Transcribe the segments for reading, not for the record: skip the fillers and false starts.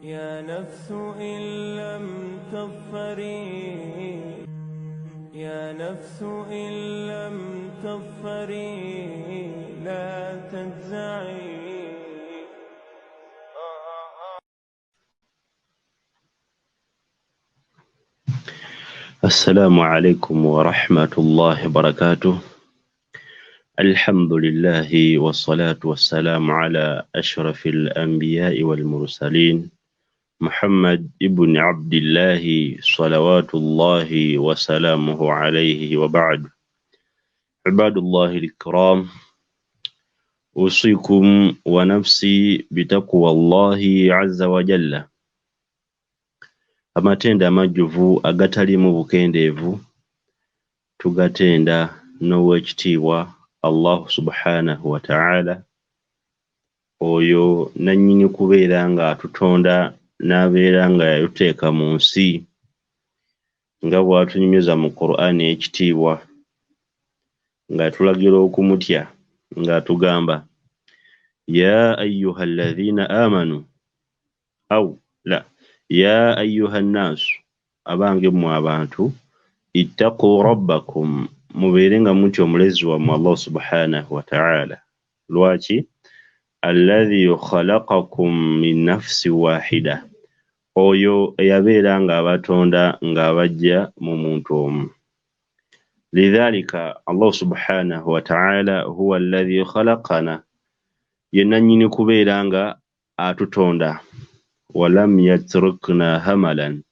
يا نفس إن لم تظفري، يا نفس إن لم تظفري لا تجزعي. السلام عليكم ورحمة الله وبركاته. الحمد لله والصلاة والسلام على أشرف الأنبياء والمرسلين محمد ابن عبد الله صلوات الله وسلامه عليه وبعد. عباد الله الكرام، أوصيكم ونفسي بتقوى الله عز وجل. Amatendo amajjuvu agataliimu bukendeevu tugatenda n'owekitiibwa Allah subhanahu wa ta'ala, oyo nannyini kubeera nga atutonda n'abeera nga yatuteeka mu nsi nga bw'atunyumiza mu Qur'ani ekitiibwa, ng'atulagira okumutya, ng'atugamba ya ayyuha alladhina amanu aw la ya ayyuha nnaasu, abange mmwe abantu, ittaqu rabbakum, mubeere nga mutya omulezi wammwe Allah subhanahu wa ta'ala. Lwaki? Alladhi khalaqakum min nafsi wahida, oyo eyabeera ng'abatonda ng'abajja mu muntu omu. Lidhalika Allah subhanahu wa ta'ala huwa alladhi khalaqana, ye nannyini kubeera nga atutonda, walam yatrukna hamalan,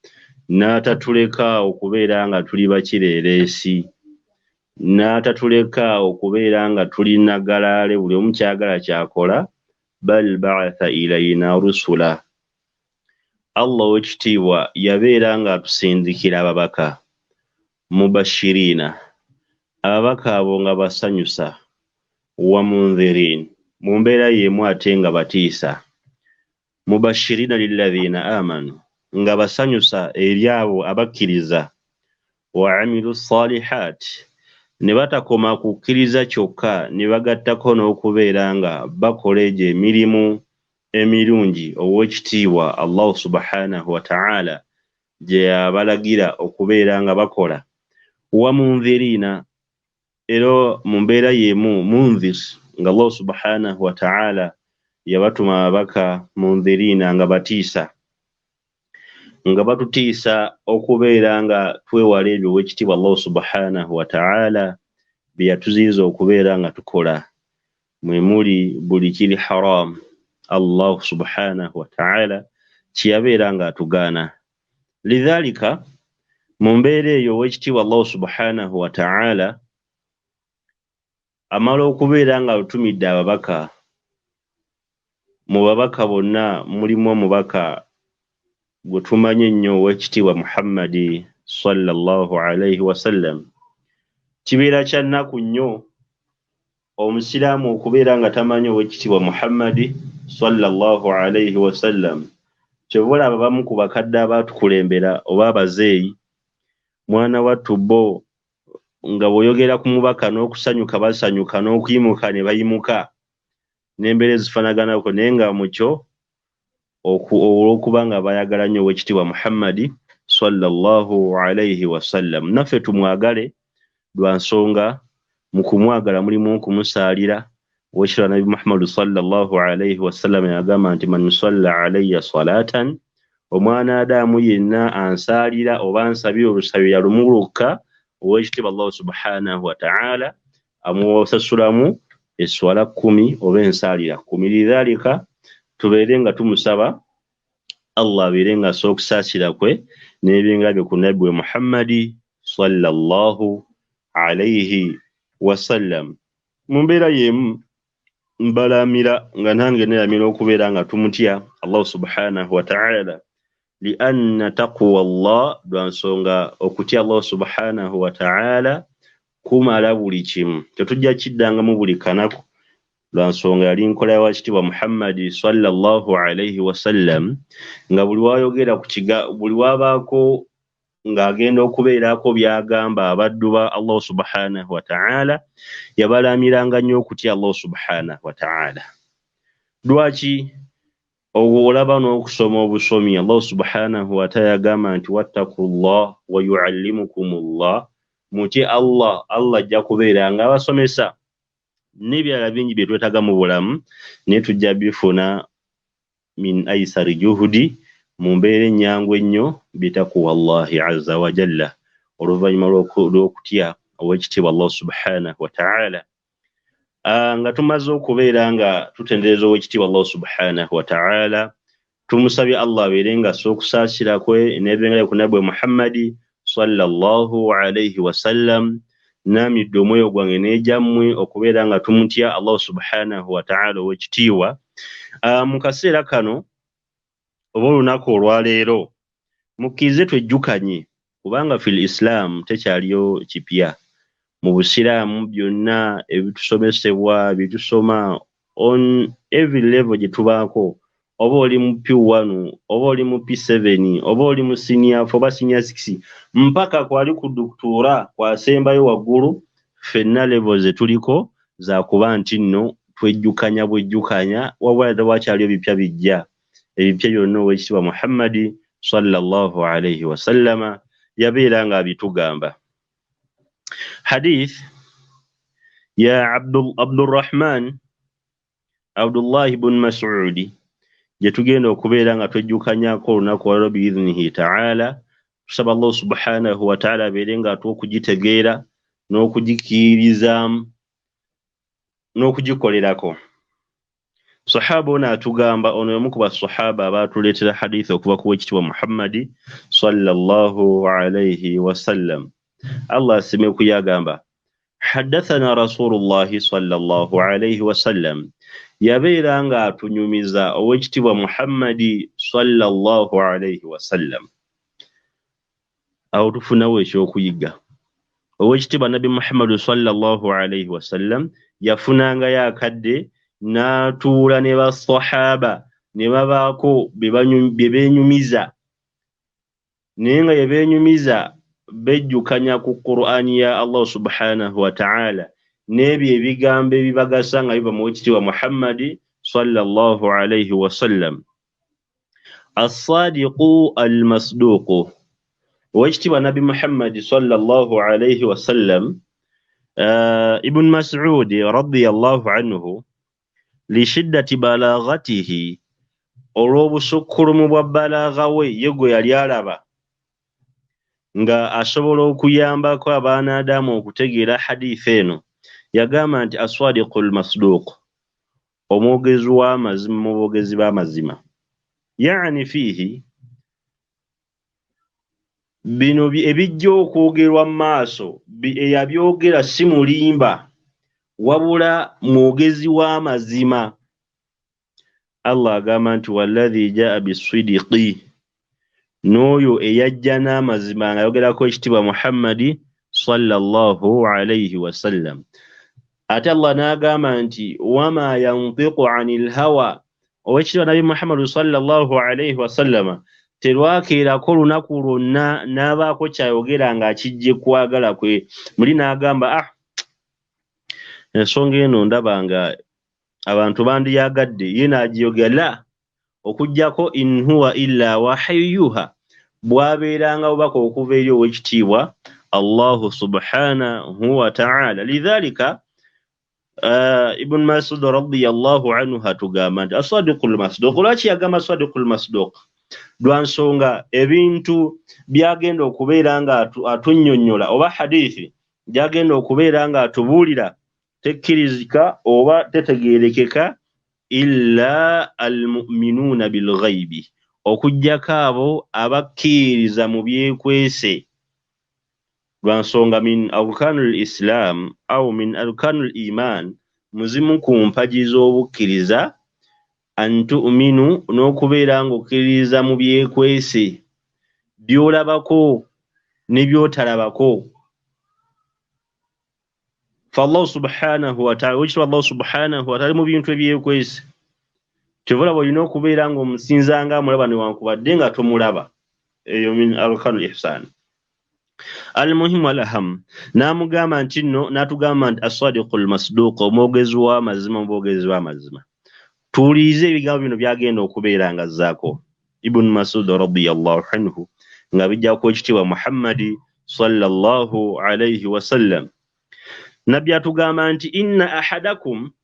n'atatuleka okubeera nga tuli bakireereesi, n'atatuleka okubeera nga tuli nagalaale, buli omu kyagala kyakola. Bal ba'atha ilayna rusula, Allah ow'ekitiibwa yabeera ng'atusindikira ababaka mubashirina, ababaka abo nga basanyusa, wa mundhirin, mu mbeera y'emu ate nga batiisa. Mubashirina lilladhina amanu, nga basanyusa eri abo abakkiriza, wa amilu salihat, ne batakoma kukkiriza kyokka ne bagattako n'okubeera nga bakola egyo emirimu emirungi ow'ekitiibwa Allah subhanahu wa ta'ala gye yabalagira okubeera nga bakola. Wa mundhirina, era mu mbeera y'emu mundhir, nga Allah subhanahu wa ta'ala yabatuma ababaka mundhirina, nga batiisa, nga batutiisa okubeera nga twewala ebyo ow'ekitiibwa Allah subhanahu wa ta'ala bye yatuziyiza okubeera nga tukola, mwe muli buli kiri haram Allah subhanahu wa ta'ala kye yabeera nga atugaana. Lidhalika mu mbeera eyo ow'ekitiibwa Allah subhanahu wa ta'ala amala okubeera nga atumidde ababaka. Mu babaka bonna mulimu omubaka gwe tumanyi ennyo ow'ekitiibwa Muhammadi sallallahu alaihi wasallam. Kibeera kya nnaku nnyo omusiraamu okubeera nga tamanyi ow'ekitiibwa Muhammadi sallallahu alaihi wasallam. Kyova olaba bamu ku bakadde abaatukulembera oba abazeeyi, mwana wattu bo nga bw'oyogera ku mubaka n'okusanyuka basanyuka, n'okuyimuka ne bayimuka, n'embeera ezifaanaganako, naye nga mu kyo olw'okuba nga bayagala nnyo ow'ekitiibwa Muhammadi sallallahu alaihi wasallam. Naffe tumwagale lwa nsonga mu kumwagala mulimu okumusaalira. Owekitiibwa Nabbi Muhammadu sallallahu alaihi wasallam yagamba nti man salla alayya salatan, omwana Adamu yenna ansaalira oba ansabira olusabira lumu lwokka, ow'ekitiibwa Allah subhanahu wa ta'ala amuwasasulamu esswala 10 oba ensaalira 10. Lidhalika tubeere nga tumusaba Allah abeere nga assa okusaasira kwe n'ebyengera bye ku Nabbi we Muhammadi sallallahu alaihi wasallam. Mu mbeera y'emu mbalamira nga nange neeramira okubeera nga tumutya Allah subhanahu wa ta'ala, lianna taqwa Allah, lwa nsonga okutya Allah subhanahu wa ta'ala kumala buli kimu, tetujja kiddangamu buli kanaku, lwa nsonga yali nkola ya wakitiibwa Muhammadi sallallahu alaihi wasallam, nga buli wayogera ku buli wabaako ng'agenda okubeerako by'agamba abaddu ba Allah subhanahu wa ta'ala, yabalamiranga nnyo okutya Allah subhanahu wa ta'ala. Lwaki Olaba n'okusoma obusomi, Allah subhanahu wataala yagamba nti wattakullah wa yuallimukumullah, mutye Allah, Allah ajja kubeera nga abasomesa n'ebirala bingi bye twetaaga mu bulamu, naye tujja bifuna min aisari juhudi, mu mbeera ennyangu ennyo, bitakuwa Allahi azza wa jalla, oluvannyuma lw'okutya ow'ekitiibwa Allah subhanahu wa ta'ala. Nga tumaze okubeera nga tutendereza ow'ekitiibwa Allah subhanahu wa ta'ala, tumusabye Allah abeere nga assa okusaasira kwe n'ebengera ku Nabbi Muhammadi sallallahu alaihi wasallam. Naamidde omwoyo gwange n'egyammwe okubeera nga tumutya Allah subhanahu wa ta'ala ow'ekitiibwa. Mu kaseera kano oba olunaku olwaleero mukkirize twejjukanye, kubanga fil Islam tekyaliyo kipya. Mu busiraamu byonna ebitusomesebwa byetusoma on every level gye tubaako, oba oli mu P1 oba oli mu P7 oba oli mu senior 4 oba senior 6 mpaka kwali ku doktora kwasembayo waggulu, ffenna level ze tuliko za kuba nti nno twejjukanya bwejjukanya, wabula tewakyaliyo bipya bijja. Ebipya byonna ow'ekitiibwa Muhammadi sallallahu alaihi wasallama yabeera ng'abitugamba. Hadith ya Abdurrahman Abdullah ibn Mas'udi gye tugenda okubeera nga twejjukanyako olunaku olwaleero biidhnihi ta'ala. Tusaba Allah subhanahu wa ta'ala abeere nga atuwa okugitegeera n'okugikkiririzaamu n'okugikolerako. Sahaba ono atugamba, ono omu ku basahaba abaatuleetera hadith okuva ku w'ekitiibwa Muhammadi sallallahu alaihi wasallam, Allah asime kuyagamba haddathana rasulullahi sallallahu alaihi wasallam, yabeera nga atunyumiza ow'ekitiibwa Muhammadi sallallahu alaihi wasallam. Awo tufunawo ekyokuyiga. Ow'ekitiibwa Nabbi Muhammadu sallallahu alaihi wasallam yafunangayo akadde n'atuula ne basahaba ne babaako bye beenyumiza, naye nga bye beenyumiza bejjukanya ku Qur'ani ya Allah subhanahu wa ta'ala n'ebyo ebigambo ebibagasa nga biva mu w'ekitiibwa Muhammadi sallallahu alaihi wasallam. As-sadiqu al-masduqu, ow'ekitiibwa Nabbi Muhammadi sallallahu alaihi wasallam, Ibn Mas'ud radiyallahu anhu lishiddati balaghatihi, olw'obusukkulumu bwa balagha we ye gwe yali alaba nga asobola okuyambako abaana Adamu okutegeera hadith eno, yagamba nti aswadiqul masduq, omwogezi w'amazima mu boogezi b'amazima. Yani fiihi, bino ebijja okwogerwa mu maaso eyabyogera si mulimba, wabula mwogezi w'amazima. Allah agamba nti walladhi jaa bisidiqi, n'oyo eyajja n'amazima ng'ayogerako ekitiibwa Muhammadi sallallahu alaihi wasallam. Ate Allah n'agamba nti wama yantiqu anil hawa, owekitiibwa Nabbi Muhammadu sallallahu alaihi wasallama terwakeerako olunaku lwonna n'abaako kyayogera ng'akijje kwagala kwe. Muli n'agamba ensonga eno ndaba nga abantu bandiyagadde, ye n'agiyogera la, okuggyako in huwa illa wahyuha, bw'abeeranga bubaka okuva eri ow'ekitiibwa Allahu subhanahu wa ta'ala. Lidhalika Ibn Mas'ud radiyallahu anhu atugamba nti asadiqul masduq. Lwaki yagamba asadiqul masduq? Lwa nsonga ebintu byagenda okubeera nga atunnyonnyola oba hadithi byagenda okubeera nga atubuulira tekkirizika oba tetegeerekeka illa almu'minuuna bilghaibi, okuggyako abo abakkiririza mu byekwese. Lwa nsonga min arkanul islam au min arkanul iman, muzimu ku mpagi z'obukkiriza antu'minu, n'okubeera ng'okkiririza mu byekwese by'olabako ne by'otalabako. Fa Allah subhanahu wa ta'ala, wekitiibwa Allah subhanahu wa ta'ala mu bintu ebyekwese, kyova olaba olina okubeera ng'omusinza nga amulaba newankubadde nga tomulaba. Eyo min arkanul ihsan. Almuhimu alaham, n'amugamba nti nno, n'atugamba nti asadiqul masduq, omwogezi w'amazima mu boogezi b'amazima. Tuwulirize ebigambo bino byagenda okubeera nga azzaako Ibn Masud radiyallahu anhu nga bijja ku ekitiibwa Muhammadi sallallahu alayhi wasallam. Nabbi atugamba nti inna ahadakum,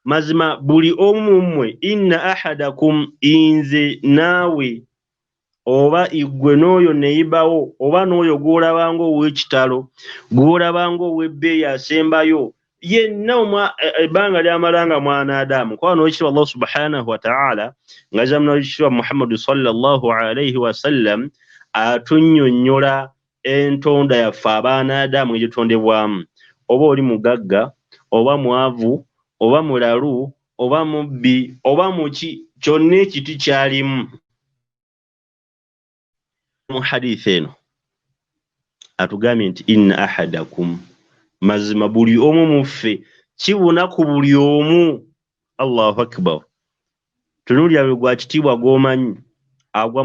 mazima buli omu mmwe, inna ahadakum, inze naawe oba igwe n'oyo neyibawo oba n'oyo gw'olabanga ow'ekitalo, gw'olabanga ow'ebbeeyi asembayo yenna ebbanga lyamala nga mwana Adamu. Kuba n'ekitiibwa Allah subhanahu wa ta'ala nga jamna ekitiibwa Muhammadu sallallahu alayhi wasallam atunnyonnyola entonda yaffe abaana Adamu egitondebwamu. Oba oli mugagga oba mwavu oba mulalu oba mubbi oba muki, kyonna ekiti kyalimu. Mu hadithi eno atugambye nti inna ahadakum, mazima buli omu muffe, kibuna ku buli omu. Allahu akbar. Tunuulira buli gwa kitiibwa gw'omanyi agwa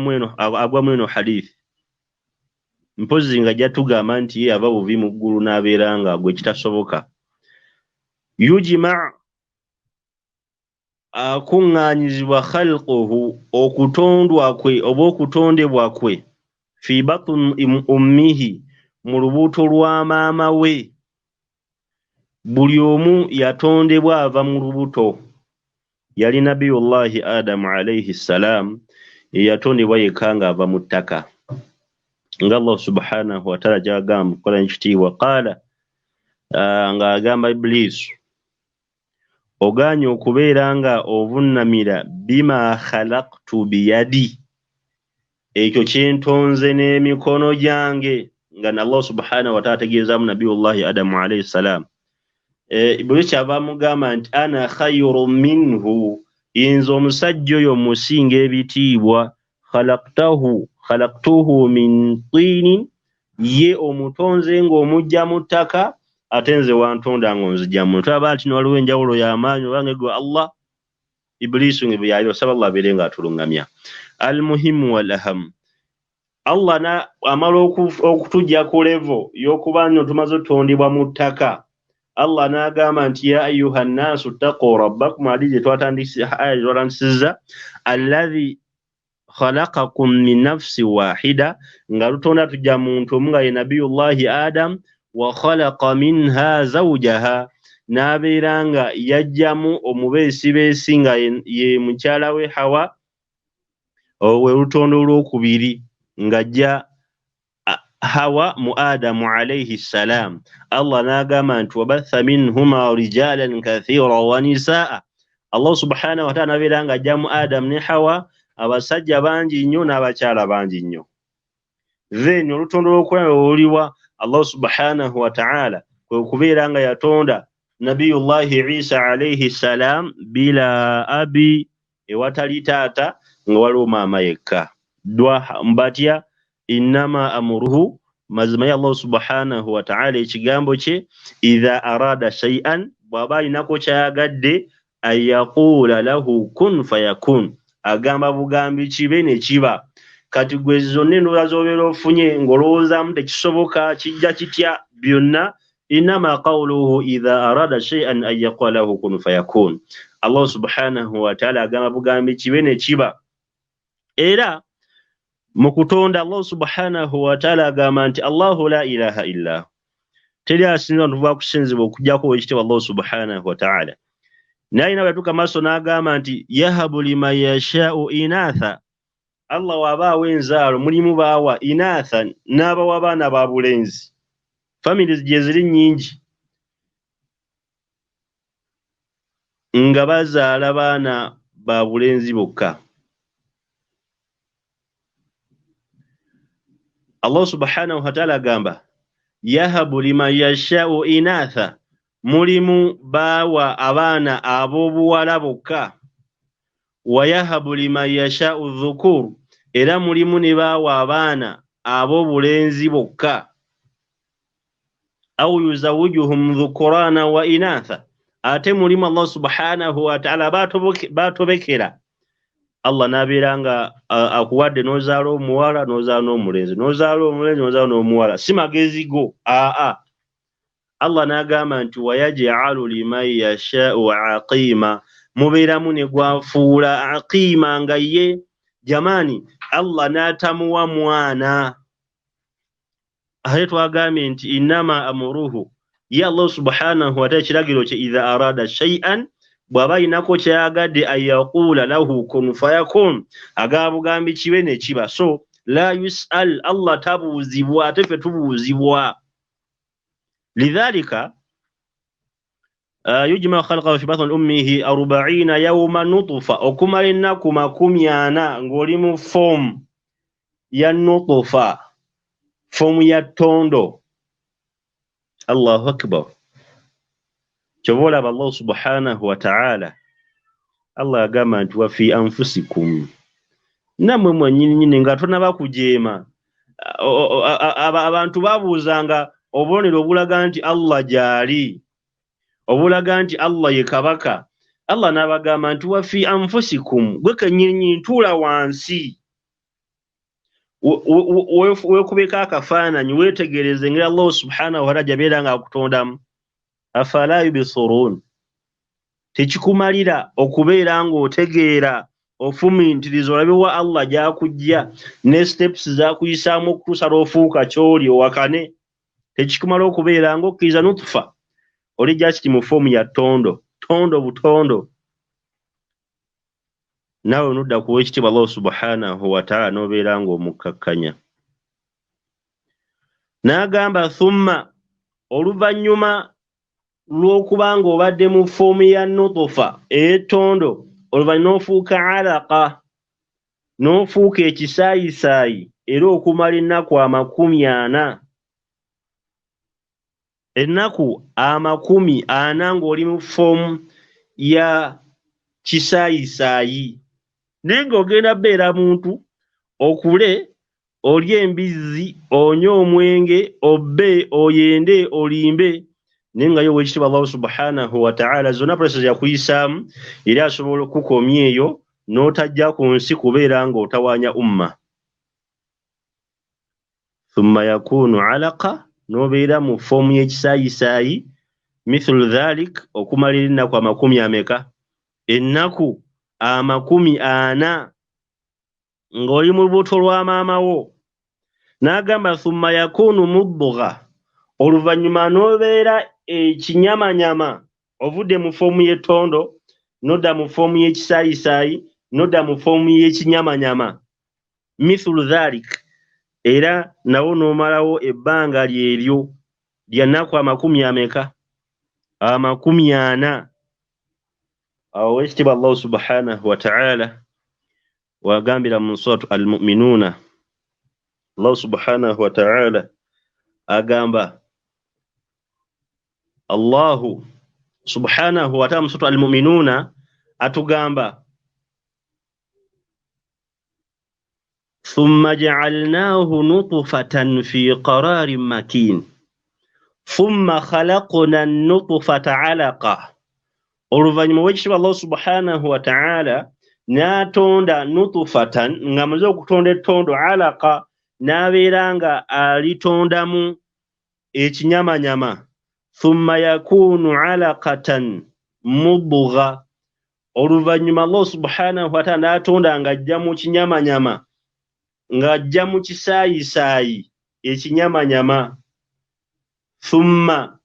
mu eno hadithi. Mpozzi nga jatugamba nti ye ava buvi mu ggulu n'abeera nga gwe kitasoboka. Yujima akuŋŋaanyizibwa khalquhu, okutondwa kwe oba okutondebwa kwe, fi batni ummihi, mu lubuto lwa maama we. Buli omu yatondebwa ava mu lubuto. Yali Nabiyullahi Adamu alayhi salam yatondebwa yekka ng'ava mu ttaka, nga Allah subhanahu wa ta'ala gy'agamba okukola ekitiibwa qaala, ng'agamba Ibliisu, ogaanye okubeera nga ovunnamira bima khalaqtu biyadi, ekyo kye ntonze n'emikono gyange, nga Allah subhanahu wa ta'ala ategeezaamu Nabiyullahi Adamu alayhi salam. Ibliisu kyava amugamba nti ana khayru minhu, nze omusajja oyo musinga ebitiibwa, khalaqtuhu min tinin, ye omutonze ng'omujja mu ttaka, ate nze wantonda ng'onzija mu. Tulaba nti waliwo enjawulo y'amaanyi obanga gwe Allah. Ibliisu nga bwe yali osaba Allah abeere ng'atulungamya. Almuhimu wal aham, Allah amala okutujja ku levo y'okuba nno tumaze otondebwa mu ttaka. Allah n'agamba nti ya ayuha nnaasu ttaquu rabbakum, adi gye twatandisizza, alladhi khalaqakum min nafsi wahida, nga lutonda tujja muntu omu nga ye Nabiyullahi Adam, wa khalaqa minha zawjaha, n'abeera nga yajjamu omubeesibeesi nga ye mukyala we Hawa, we lutondo olwokubiri ng'ajja Hawa mu Adamu alayhi salam. Allah n'agamba nti wabatha minhuma rijalan kathira wa nisaa. Allah subhanahu wa ta'ala n'abeera ng'ajja mu Adamu ne Hawa abasajja bangi nnyo n'abakyala bangi nnyo. Then olutondo olwokuna lwe Allah subhanahu wa ta'ala kwe kubeera nga yatonda Nabiyullahi Isa alayhi salam bila abi, ewatali taata nga waliwo maama yekka. Dwa mbatya innama amuruhu, mazima ya Allah subhanahu wa ta'ala ekigambo kye, idha arada shay'an, bw'aba alinako ky'ayagadde, ayaquula lahu kun fayakun, agamba bugambi kibe ne kiba. Kati gwe zonna endowooza z'obeera ofunye ng'olowoozaamu tekisoboka, kijja kitya, byonna innama qawluhu idha arada shay'an an yaqula lahu kun fayakun. Allah subhanahu wa ta'ala agamba bugambi kibe ne kiba. Era mu kutonda Allah subhanahu wa ta'ala agamba nti Allahu la ilaha illa, teri asinzibwa ntuva kusinzibwa okuggyako ekitiibwa Allah subhanahu wa ta'ala. Naye alina bwe yatuuka maaso n'agamba nti yahabu liman yasha'u inatha, Allah w'aba awa enzaalo mulimu baawa inatha, n'abawa abaana ba bulenzi. Families gye ziri nnyingi nga bazaala baana ba bulenzi bokka. Allah subhanahu wa ta'ala agamba yahabu liman yasha'u inatha, mulimu baawa abaana ab'obuwala bokka, wa yahabu liman yasha'u dhukur, era mulimu ne baawa abaana ab'obulenzi bokka, au yuzawwijuhum dhukurana wa inatha, ate mulimu Allah subhanahu wa ta'ala batobekera. Allah n'abeera nga akuwadde n'ozaala omuwala n'ozaala n'omulenzi, n'ozaala omulenzi n'ozaala n'omuwala, si magezi go aa. Allah n'agamba nti wayaj'alu liman yasha'u aqima, Mubeeramu ne gwafuula aqiima, nga ye jamaani Allah n'atamuwa mwana. Ate twagambye nti innama amuruhu, ye Allah subhanahu wataala ekiragiro kye idha arada shay'an, bw'aba ayinako kyayagadde, anyaquula lahu kun fayakun, agaba bugambi kibe ne kiba. So la yusal, Allah tabuuzibwa, ate ffe tubuuzibwa. Lidhalika yujmau khalqahu fi batni ummihi 40 yawma nutufa, okumala ennaku 40 ng'oli mu fomu ya nutufa, fomu ya ttondo. Allahu akbar. Kyova olaba Allah subhanahu wa ta'ala, Allah agamba nti wafi anfusikum, nammwe mwennyininyini nga tonaba kujeema. Abantu babuuzanga obubonero obulaga nti Allah gy'ali, obulaga nti Allah ye kabaka. Allah n'abagamba nti wafi anfusikum, gwe kennyininyini ntuula wansi, weekubeko akafaananyi, weetegereze engeri Allah subhanahu wa ta'ala gy'abeera ng'akutondamu. Afala yubsirun, tekikumalira okubeera ng'otegeera, ofumintiriza olabe wa Allah gy'akujja ne steps z'akuyisaamu okutuusa lw'ofuuka ky'oli owakane. Tekikumala okubeera ng'okkiriza nutfa, oli just mu foomu ya ttondo, ttondo butondo, naawe nodda kuwa ekitiibwa Allah subhanahu wa ta'ala n'obeera ng'omukkakkanya. N'agamba thumma, oluvannyuma lw'okuba ng'obadde mu foomu ya nutufa ey'ettondo, oluvannyuma n'ofuuka alaqa, n'ofuuka ekisaayisaayi, era okumala ennaku 40, ennaku 40 ng'oli mu foomu ya kisaayisaayi, naye ng'ogenda beera muntu, okule, olye embizzi, onywe omwenge, obbe, oyende, olimbe, naye nga ye ow'ekitiibwa Allah subhanahu wa ta'ala zonna process yakuyisaamu, era asobola okukukomya eyo n'otajja ku nsi kubeera ng'otawaanya umma. Thumma yakunu alaqa, n'obeera mu foomu y'ekisaayisaayi, mithlu dhalik, okumalira ennaku amakumi ameka? Ennaku 40 ng'oli mu lubuto lwa maama wo. N'agamba thumma yakunu mudgha, oluvannyuma n'obeera ekinyamanyama, ovudde mu foomu y'ettondo n'odda mu foomu y'ekisaayisaayi n'odda mu foomu y'ekinyamanyama, mithlu dhalik, era nawo n'omalawo ebbanga lyeryo lya nnaku amakumi ameka? 40. Awo ow'ekitiibwa Allah subhanahu wa ta'ala wagambira mu suratu Al-Mu'minuuna, Allah subhanahu wa ta'ala agamba, Allahu subhanahu wa ta'ala mu suratu Al-Mu'minuuna atugamba thumma ja'alnahu nutfatan fi qararin makin thumma khalaqna an-nutfata 'alaqa. Oluvannyuma ow'ekitiibwa Allah subhanahu wa ta'ala n'atonda nutfatan, ng'amaze okutonda ettondo, alaqa, n'abeera nga alitondamu ekinyamanyama. Thumma yakunu alaqatan mudgha, oluvannyuma Allah subhanahu wa ta'ala n'atonda ng'ajja mu kinyamanyama, ng'ajja mu kisaayisaayi ekinyamanyama. Thumma,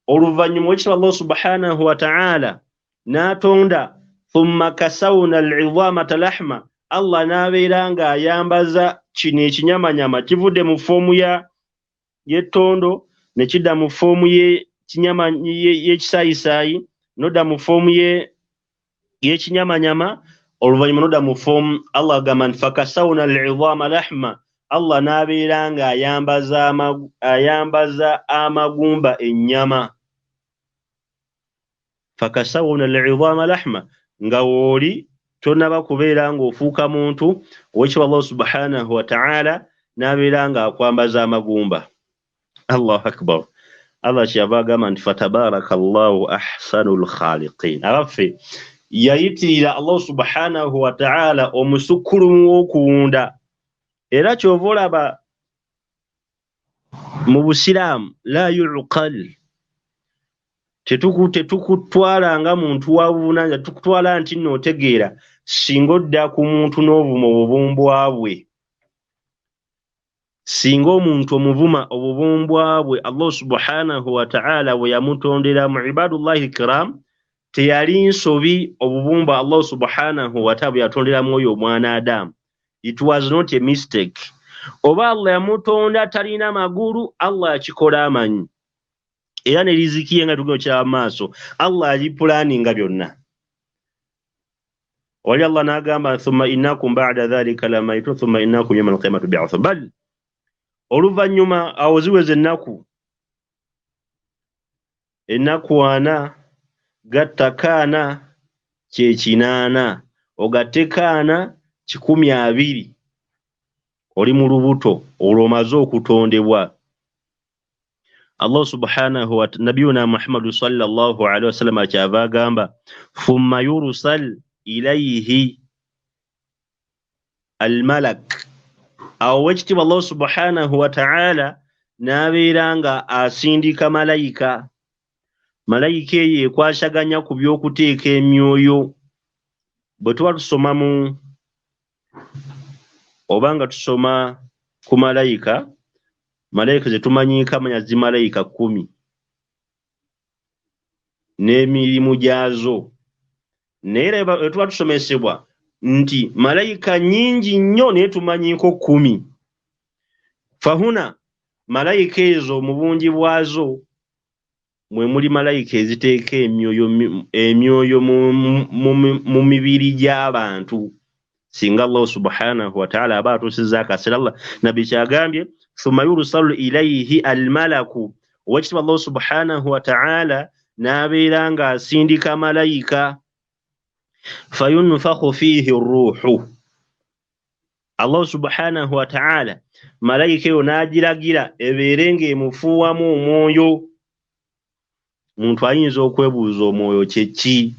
oluvannyuma ow'ekitiibwa Allah subhanahu wa ta'ala n'atonda thumma kasawna al-'idhamata lahma, Allah n'abeera ng'ayambaza kino ekinyamanyama kivudde mu foomu ya y'ettondo ne kidda mu foomu y'ekisaayisaayi, n'odda mu foomu y'ekinyamanyama, oluvannyuma n'odda mu foomu. Allah agamba nti fakasawna al-'idhama lahma, Allah n'abeera ng'ayambaza amagumba ennyama. Fakasawna al-'idhama lahma, nga w'oli tonnaba kubeera ng'ofuuka muntu, ow'ekitiibwa Allah subhanahu wa ta'ala n'abeera ng'akwambaza amagumba. Allahu akbar. Allah kyeyava agamba nti fatabarakallahu ahsanul khaliqin. Abaffe, yayitirira Allah subhanahu wa ta'ala omusukkulumu w'okuwunda. Era ky'ova olaba mu Busiraamu la yuqal, Tetukutwala nga muntu wa buvunaanyizibwa, tukutwala nti nno otegeera singa odda ku muntu n'ovuma obubumbwa bwe. Singa omuntu omuvuma obubumbwa bwe Allah subhanahu wa ta'ala bwe yamutondera mu ibadullahi kiram, teyali nsobi obubumbwa Allah subhanahu wa ta'ala bwe yatonderamu oyo omwana Adamu. It was not a mistake. Oba Allah yamutonda talina magulu, Allah yakikola amanyi. Era ne riziki ye nga tugenda okiraba mu maaso, Allah agipulaninga byonna. Wali Allah n'agamba thumma innakum ba'da dhalika lamayitun thumma innakum yawmal qiyamati tub'athun. Bal oluvannyuma awo ziweze ennaku, ennaku ana gattako ana kye 800, ogatteko ana 120, oli mu lubuto olwo omaze okutondebwa. Allah subhanahu wa ta'ala, nabiyuna Muhammadu sallallahu alaihi wasallam akyava agamba thumma yursal ilayhi almalak. Awo owekitiibwa Allah subhanahu wa ta'ala n'abeera nga asindika malayika. Malayika eyo ekwasaganya ku by'okuteeka emyoyo. Bwe tuba tusoma mu oba nga tusoma ku malayika, malayika ze tumanyiiko amanya zi malayika 10 n'emirimu gyazo. Naye era bwe tuba tusomesebwa nti malayika nnyingi nnyo naye tumanyiiko 10. Fahuna malayika ezo mu bungi bwazo mwe muli malayika eziteeka emyoyo mu mibiri gy'abantu. Singa Allah subhanahu wa ta'ala aba atuusizza akaseera, Allah nabbi kyagambye thumma yursalu ilayhi almalaku. Owekitiibwa Allah subhanahu wa ta'ala n'abeera ng'asindika malayika fayunfakhu fiihi ruuhu. Allah subhanahu wa ta'ala malayika eyo n'agiragira ebeere ng'emufuuwamu omwoyo. Muntu ayinza okwebuuza omwoyo kye ki?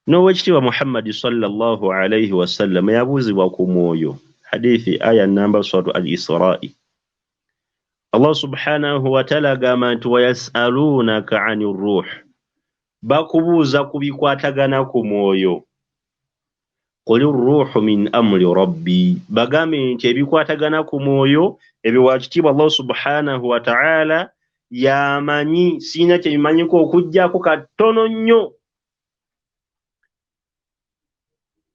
N'owekitiibwa Muhammadi sallallahu alaihi wasallam yabuuzibwa ku mwoyo. Hadithi aya namba suratu al-Isra'i. Allah subhanahu wa ta'ala agamba nti wayasalunaka ani ruh, bakubuuza ku bikwatagana ku mwoyo. Qul ruhu min amri rabbi, bagambe nti ebikwatagana ku mwoyo ebyo wakitiibwa Allah subhanahu wa ta'ala yamanyi, sirina kye bimanyiko okuggyako katono nnyo.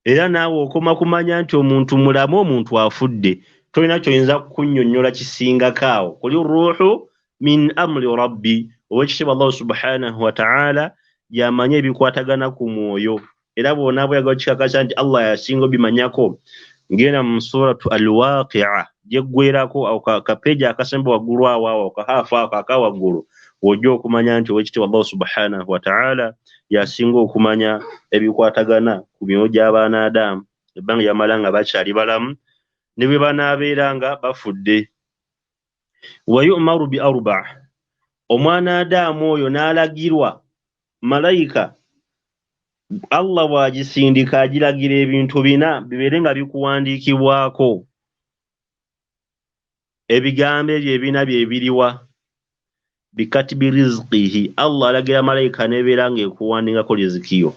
Era naawe okoma kumanya nti omuntu mulamu, omuntu afudde, tolina ky'oyinza kunnyonnyola kisingako awo. Qul ruhu min amri rabbi, owekitiibwa Allah subhanahu wa ta'ala yamanyi ebikwatagana ku mwoyo. Era bw'onaaba oyagala okikakasa nti Allah yasinga obimanyako, ngenda mu suratu Al-Waqi'a gyeggwerako awo kapeeji akasemba waggulu awo awo kahaafu ako aka waggulu, w'ojja okumanya nti owekitiibwa Allah subhanahu wa ta'ala yasinga okumanya ebikwatagana ku myoyo gy'abaana Adamu ebbanga lyamala nga bakyali balamu ne bwe banaabeera nga bafudde. Wa yu'maru bi arba, omwana Adamu oyo n'alagirwa malayika Allah bw'agisindika agiragira ebintu bina bibeere nga bikuwandiikibwako. Ebigambo ebyo ebina bye biriwa? Bikatibi rizqihi, Allah alagira malayika n'ebeera ng'ekuwandiikako rizikiyo.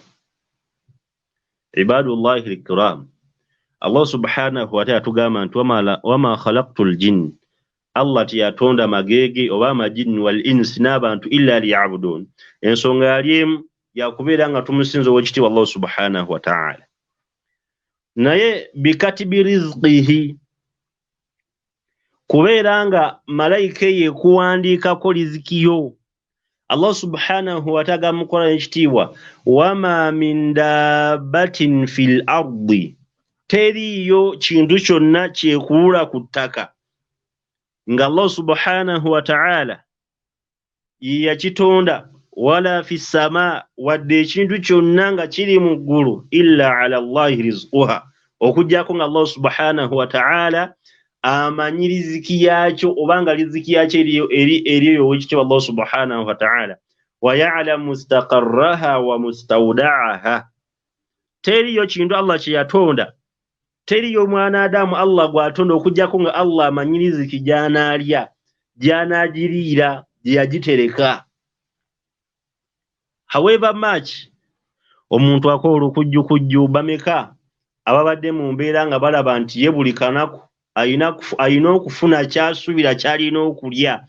Ibadullahi alkiram, Allah subhanahu wa ta'ala atugamba nti wama khalaqtul jinn, Allah teyatonda mageege oba amajinni wal insi n'abantu illa liya'budun. Ensonga yali emu yakubeera nga tumusinza owekitiibwa Allah subhanahu wa ta'ala. Naye bikatibi rizqihi, kubeera nga malayika eyo ekuwandiikako rizikiyo. Allah subhanahu wa ta'ala amukola n'ekitiibwa wama min dabbatin fil ardi, teriiyo kintu kyonna kyekulula ku ttaka nga Allah subhanahu wa ta'ala ye yakitonda, wala fi sama, wadde ekintu kyonna nga kiri mu ggulu, illa ala Allahi rizquha, okuggyako nga Allah subhanahu wa ta'ala amanyi riziki yaakyo, oba nga riziki yaakyo eri eyo owekitiibwa Allah subhanahu wa ta'ala. Wa ya'lamu mustaqarraha wa mustawda'aha, teriyo kintu Allah kye yatonda, teriyo mwana Adamu Allah gw'atonda okuggyako nga Allah amanyi riziki gy'anaalya, gy'anaagiriira, gye yagitereka. However much omuntu akola olukujjukujju, bameka ababadde mu mbeera nga balaba nti ye buli kanaku alina okufuna kyasuubira kyalina okulya,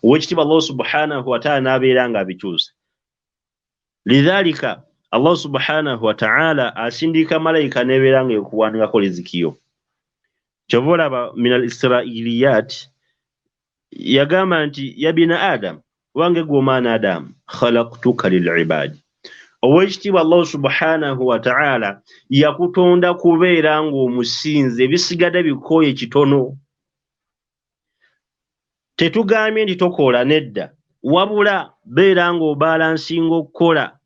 owekitiibwa Allah subhanahu wataala n'abeera nga abikyusa. Lidhalika Allah subhanahu wataala asindika malayika n'ebeera nga ekuwandikako rizikiyo. Kyova olaba min al israiliyat yagamba nti ya bina Adam, wange gwe omwana Adamu, khalaktuka lilibadi. Owekitiibwa Allah subhanahu wataala yakutonda kubeera ng'omusinze, ebisigadde bikooye kitono. Tetugambye nti tokola, nedda, wabula beera ng'obalansinga okukola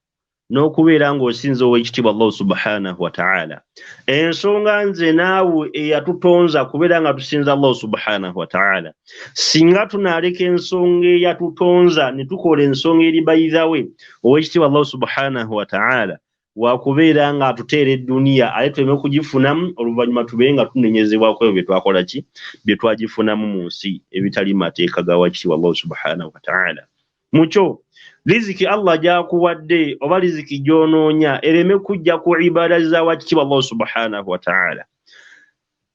n'okubeera ng'osinza owekitiibwa Allah subhanahu wataala. Ensonga nze naawe eyatutonza kubeera nga tusinza Allah subhanahu wataala. Singa tunaaleka ensonga eyatutonza ne tukola ensonga eri bayithawe, owekitiibwa Allah subhanahu wataala wakubeera nga atuteera edduniya ate tuleme kugifunamu, oluvannyuma tubeere nga tunenyezebwako ebyo bye twakola ki, bye twagifunamu mu nsi ebitali mateeka ga wakitiibwa Allah subhanahu wataala. Mukyo riziki Allah gy'akuwadde oba riziki gy'onoonya ereme kujja ku ibada za wakitiibwa Allah subhanahu wataala.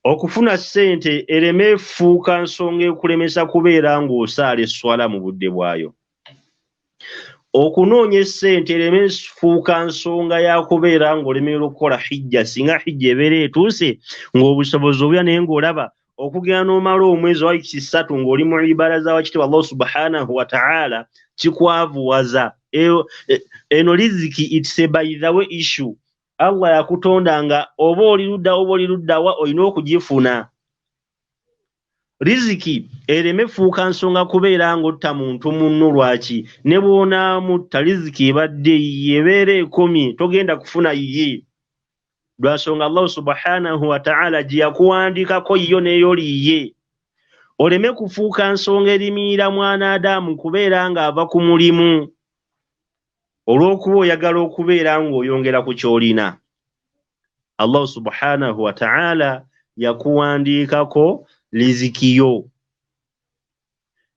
Okufuna ssente ereme efuuka nsonga ekulemesa kubeera ng'osaala esswala mu budde bwayo. Okunoonya essente ereme efuuka nsonga ya kubeera ng'olemererwa okukola hijja, singa hijja ebeera etuuse ng'obusobozi obulya naye ng'olaba okugenda n'omala omwezi oba wiiki 3 ng'oli mu ibada za wakitiibwa Allah subhanahu wataala kikwavuwaza. Eno riziki it's a by the way issue. Allah yakutonda nga oba oli ludda oba oli luddawa olina okugifuna. Riziki ereme fuuka nsonga kubeera ng'otta muntu munno. Lwaki? Ne bw'onaamutta riziki ebadde yiye, ebeera ekomye, togenda kufuna yiye, lwansonga Allah subhanahu wataala gye yakuwandikako yo n'eyoliye. Oleme kufuuka nsonga erimiira mwana Adamu kubeera ng'ava ku mulimu olw'okuba oyagala okubeera ng'oyongera ku ky'olina. Allah subhanahu wataala yakuwandiikako lizikiyo.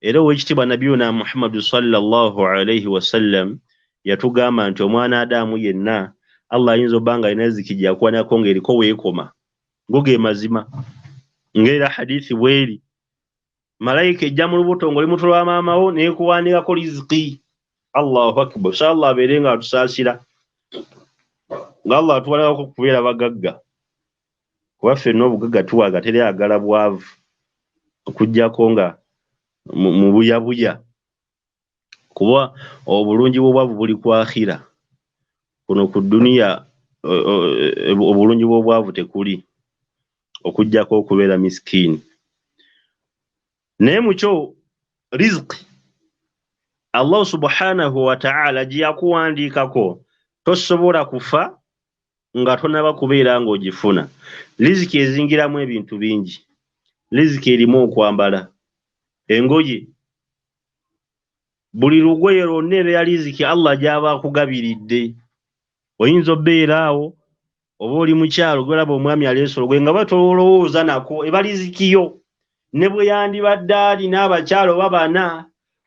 Era owekitiibwa nabiyuna Muhammadu sallallahu alaihi wasallam yatugamba nti omwana Adamu yenna Allah ayinza obba nga alina riziki gye yakuwandiikako ng'eriko weekoma, ngo ge mazima. Ng'era hadithi bweri, malayika ejja mu lubuto ng'oli muto lwa maama wo n'ekuwandiikako riziki. Allahu akbar. Sa Allah abeere nga atusaasira, nga Allah atuwalako kubeera bagagga, kuba ffenna obugagga tuwaga, teri ayagala bwavu okuggyako nga mu buyabuya, kuba obulungi bw'obwavu buli ku akhira. Kuno ku dduniya obulungi bw'obwavu tekuli okuggyako okubeera miskiini. Naye mukyo riziki Allah subhanahu wataala gye yakuwandiikako tosobola kufa nga tonaba kubeera ng'ogifuna. Riziki ezingiramu ebintu bingi. Riziki erimu okwambala engoye, buli lugoye lwonna ebeera riziki Allah gy'aba akugabiridde. Oyinza obbeera awo oba oli mukyalo gw'olaba omwami aleese olugoye nga batolowooza nako, eba riziki yo. Ne bwe yandibadde alina abakyala oba 4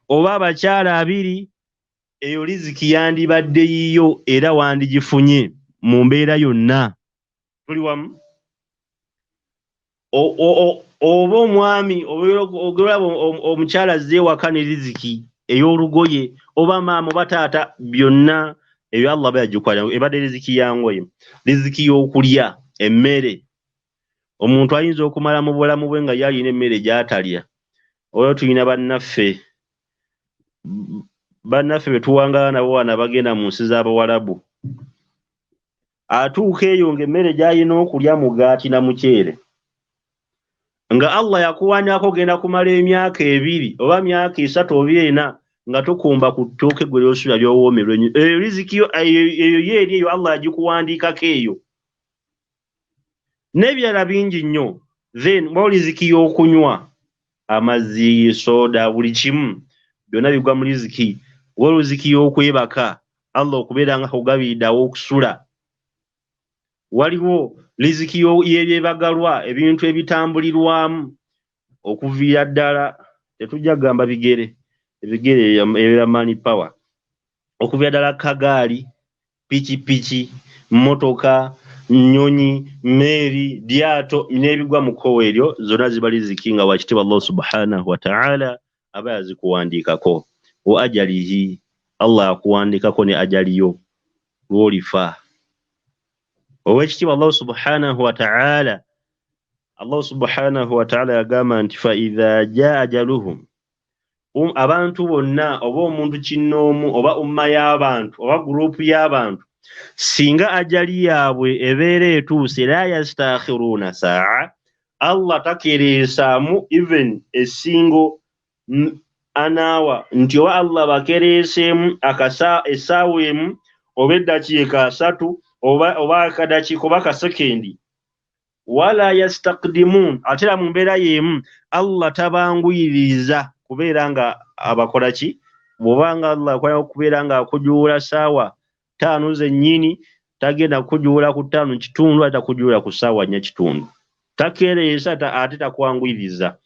oba abakyala 2, eyo riziki yandibadde yiyo era wandigifunye mu mbeera yonna. Tuli wamu? Oba omwami ogolaba omukyala azze ewaka ne riziki ey'olugoye, oba maama oba taata, byonna ebyo Allah aba yagikwata, ebadde riziki ya ngoye. Riziki y'okulya emmere, omuntu ayinza okumala mu bulamu bwe nga ye alina emmere gy'atalya. Olwo tulina bannaffe be tuwangaala nabo wano abagenda mu nsi z'Abawalabu, atuuka eyo ng'emmere gy'alina okulya mugaati na muceere, nga Allah yakuwandiikako ogenda kumala emyaka 2 oba myaka 3 oba 4 nga tokumba ku ttooke gwe ly'osuubira ly'owoomerwa ennyo. Eyo riziki yo, eyo ye eri eyo Allah yagikuwandiikako eyo. N'ebirala bingi nnyo. Then waliwo riziki y'okunywa amazzi, soda, buli kimu byonna bigwa mu riziki. Waliwo riziki y'okwebaka, Allah okubeera nga akugabiridde aw'okusula. Waliwo riziki y'ebyebagalwa, ebintu ebitambulirwamu okuviira ddala, tetujja kugamba bigere, ebigere ebeera money power. Okuviira ddala kagaali, pikipiki, mmotoka, nnyonyi, mmeeri, lyato n'ebigwa mu kkowe eryo, zonna ziba riziki nga wakitiibwa Allah subhanahu wa ta'ala aba yazikuwandiikako. Wa ajalihi, Allah akuwandiikako ne ajaliyo lw'olifa. Owekitiibwa Allah subhanahu wa ta'ala, Allah subhanahu wa ta'ala yagamba nti fa idha jaa ajaluhum, abantu bonna oba omuntu kinnoomu oba umma y'abantu oba gurupu y'abantu, singa ajali yaabwe ebeera etuuse, la yastakhiruna saa, Allah takereesaamu even esingo anaawa nti oba Allah bakereeseemu essaawa emu oba eddakiika asatu oba akadakiika oba akasekendi. Wala yastakdimuun, ate era mu mbeera y'emu Allah tabanguyiriza kubeera nga abakola ki. Bw'obanga Allah akola okubeera nga akujuula ssaawa 5 zennyini, tagenda kujuula ku 5:15, ate takujuula ku ssaawa 4:15. Takereesa ate takwanguyiriza.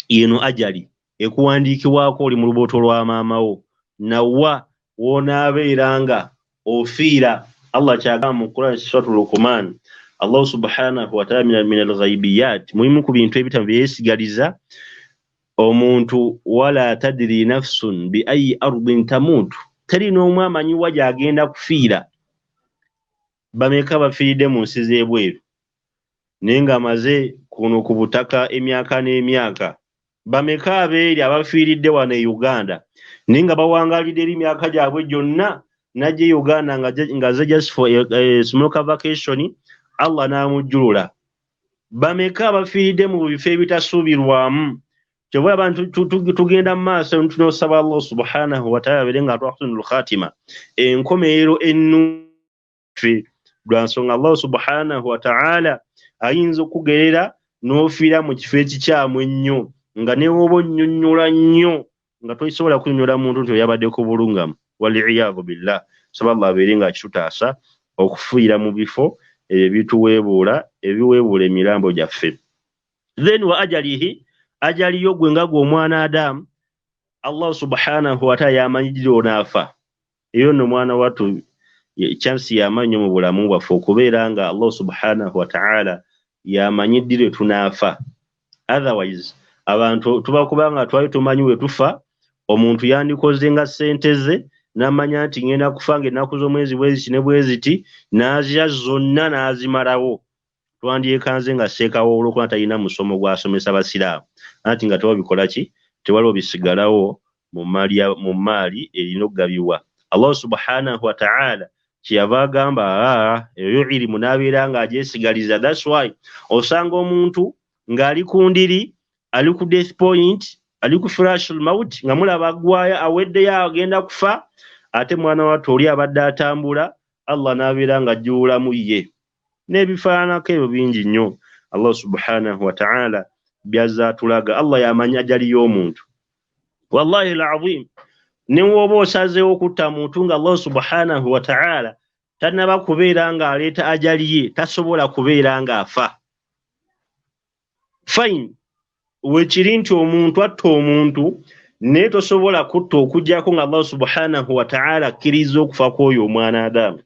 Eno ajali ekuwandiikibwako oli mu lubuto lwa maama wo, nawa w'onaabeera nga ofiira. Allah kyagamba mu Quran Suratul Luqman, Allah subhanahu wa ta'ala min al-ghaibiyat, mulimu ku bintu ebitamu bye yeesigaliza omuntu, wala tadri nafsun bi ayi ardin tamutu, teri n'omu amanyi wa gy'agenda kufiira. Bameka bafiiridde mu nsi z'ebweru naye ng'amaze kuno ku butaka emyaka n'emyaka. Bameka abeeri abafiiridde wano e Uganda naye nga bawangaalidde eri emyaka gyabwe gyonna, n'ajja e Uganda nga ze just for a small vacation, Allah n'amujjulula. Bameka abafiiridde mu bifo ebitasuubirwamu. Kyova abantu tugenda mu maaso tunosaba Allah subhanahu wa ta'ala abeere nga atuwa husnul khatima, enkomerero ennungi. Lwa nsonga Allah subhanahu wa ta'ala ayinza okukugerera n'ofiira mu kifo ekikyamu ennyo, nga ne w'oba onnyonnyola nnyo nga tosobola kunnyonnyola muntu nti oyabadde ku bulungamu. Waliyadhu billah. Saba Allah abeere nga akitutaasa okufiira mu bifo ebituweebuula, ebiweebuula emirambo gyaffe. Then wa ajalihi, ajaliyo gwe nga gwe omwana Adamu, Allah subhanahu wa ta'ala yamanyi onaafa. Eyo nno mwana wattu chance y'amaanyi mu bulamu bwaffe okubeera nga Allah subhanahu wa ta'ala yamanyi ddi lwe tunaafa. Otherwise abantu tuba kubanga twali tumanyi we tufa, omuntu yandikoze nga ssente ze n'amanya nti ngenda kufa ng'ennaku z'omwezi bweziti ne bweziti, n'azira zonna n'azimalawo. Twandyekanze nga sseekawo olw'okuba talina musomo gw'asomesa basiraamu, anti nga tewabikola ki, tewaliwo bisigalawo mu maali erina okugabibwa. Allah subhanahu wa ta'ala kyeyava agamba eyo irimu n'abeera ng'agyesigaliza. That's why osanga omuntu ng'ali ku ndiri, ali ku death point, ali ku firashul maut, nga mulaba aggwayo aweddeyo agenda kufa, ate mwana wattu oli abadde atambula, Allah n'abeera ng'ajjuulamu ye. N'ebifaananako ebyo bingi nnyo Allah subhanahu wa ta'ala byazza atulaga. Allah y'amanyi ajali y'omuntu. Wallahi al-azim, ne w'oba osazeewo okutta muntu nga Allah subhanahu wa ta'ala tannaba kubeera ng'aleeta ajali ye, tasobola kubeera ng'afa. Fine, wekiri nti omuntu atta omuntu, naye tosobola kutta okuggyako nga Allah subhanahu wa ta'ala akkiriza okufa kw'oyo omwana Adamu.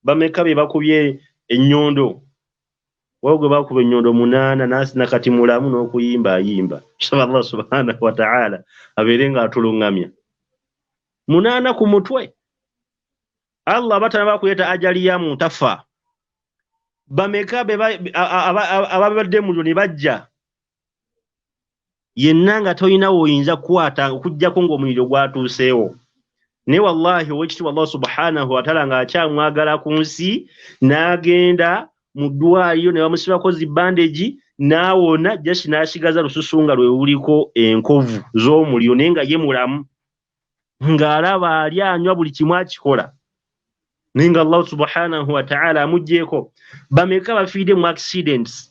Bameka be bakubye ennyondo, waliwo gwe bakuba ennyondo 8 nakati mulamu n'okuyimba ayimba. Tusaba Allah subhanahu wa ta'ala abeere ng'atulungamya. 8 ku mutwe. Allah aba tannaba kuleeta ajali ya muntu afa. Bameka be ababadde muliro ne bajja, yenna nga tolina w'oyinza kukwata okuggyako ng'omuliro gwatuuseewo. Naye wallahi owekitiibwa Allah subhanahu wa ta'ala ng'akyamwagala ku nsi, n'agenda mu ddwaliro ne bamusibako zi bandage n'awona, just n'asigaza lususu nga lwe luliko enkovu z'omuliro, naye nga ye mulamu, ng'alaba ali anywa buli kimu akikola, naye nga Allah subhanahu wa ta'ala amuggyeeko. Bameka bafiiridde mu accidents,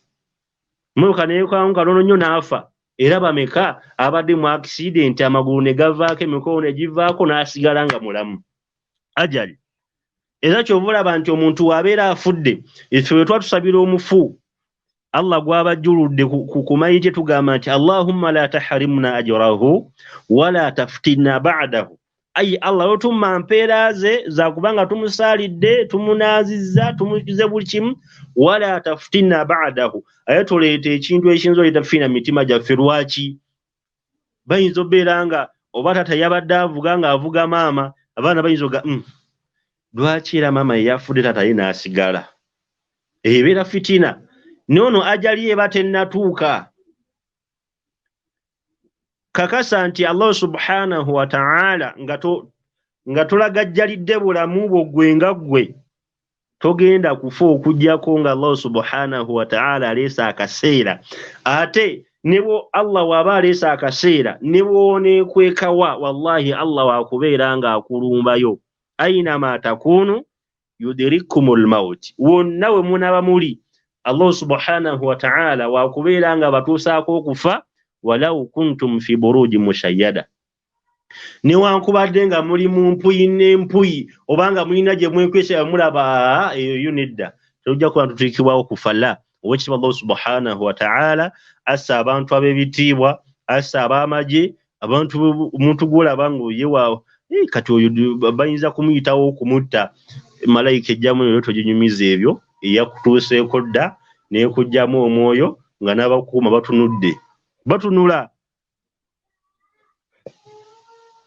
mmotoka neekwamu katono nnyo n'afa. Era bameka abadde mu accident amagulu ne gavaako, emikono ne givaako, n'asigala nga mulamu. Ajali. Era ky'ova olaba nti omuntu w'abeera afudde, ffe bwe twatusabira omufu, Allah gw'abajjuludde ku mayiti tugamba nti Allahumma la tahrimna ajrahu wala taftinna ba'dahu. Ayi Allah, totumma mpeera ze za kubanga tumusaalidde, tumunaazizza, tumukize buli kimu. Wala tafutina ba'dahu, aye toleeta ekintu ekiyinza oleeta fitina mu mitima gyaffe. Lwaki bayinza obeera nga oba taata yabadde avuga ng'avuga maama, abaana bayinza oga lwaki era maama ye yafudde taata ye n'asigala? Ebeera fitina. Noono ajali eba tennatuuka. Kakasa nti Allah subhanahu wa ta'ala nga tolagajjalidde bulamu bwo ggwe nga ggwe, togenda kufa okuggyako nga Allah subhanahu wa ta'ala aleese akaseera. Ate ne bwo Allah w'aba aleese akaseera, ne bw'oneekwekawa, wallahi Allah wakubeera ng'akulumbayo. Ainama takunu yudirikumul maut, wonna we munaaba muli Allah subhanahu wa ta'ala wakubeera nga batuusaako okufa. Walau kuntum fi buruji mushayyada, newankubadde nga muli mu mpuyi n'empuyi, oba nga mulina gye mwekwesa mulaba eyo yo nedda, tejja kuba tutuukibwawo kufa. La, owekitiibwa Allah subhanahu wa ta'ala assa abantu ab'ebitiibwa, assa ab'amagye, abantu omuntu gw'olaba ng'oye wa kati oyo bayinza kumuyitawo okumutta, malayika ejjamu leero toginyumiza ebyo eyakutuuseeko dda n'ekuggyamu omwoyo nga n'abakuuma batunudde batunula.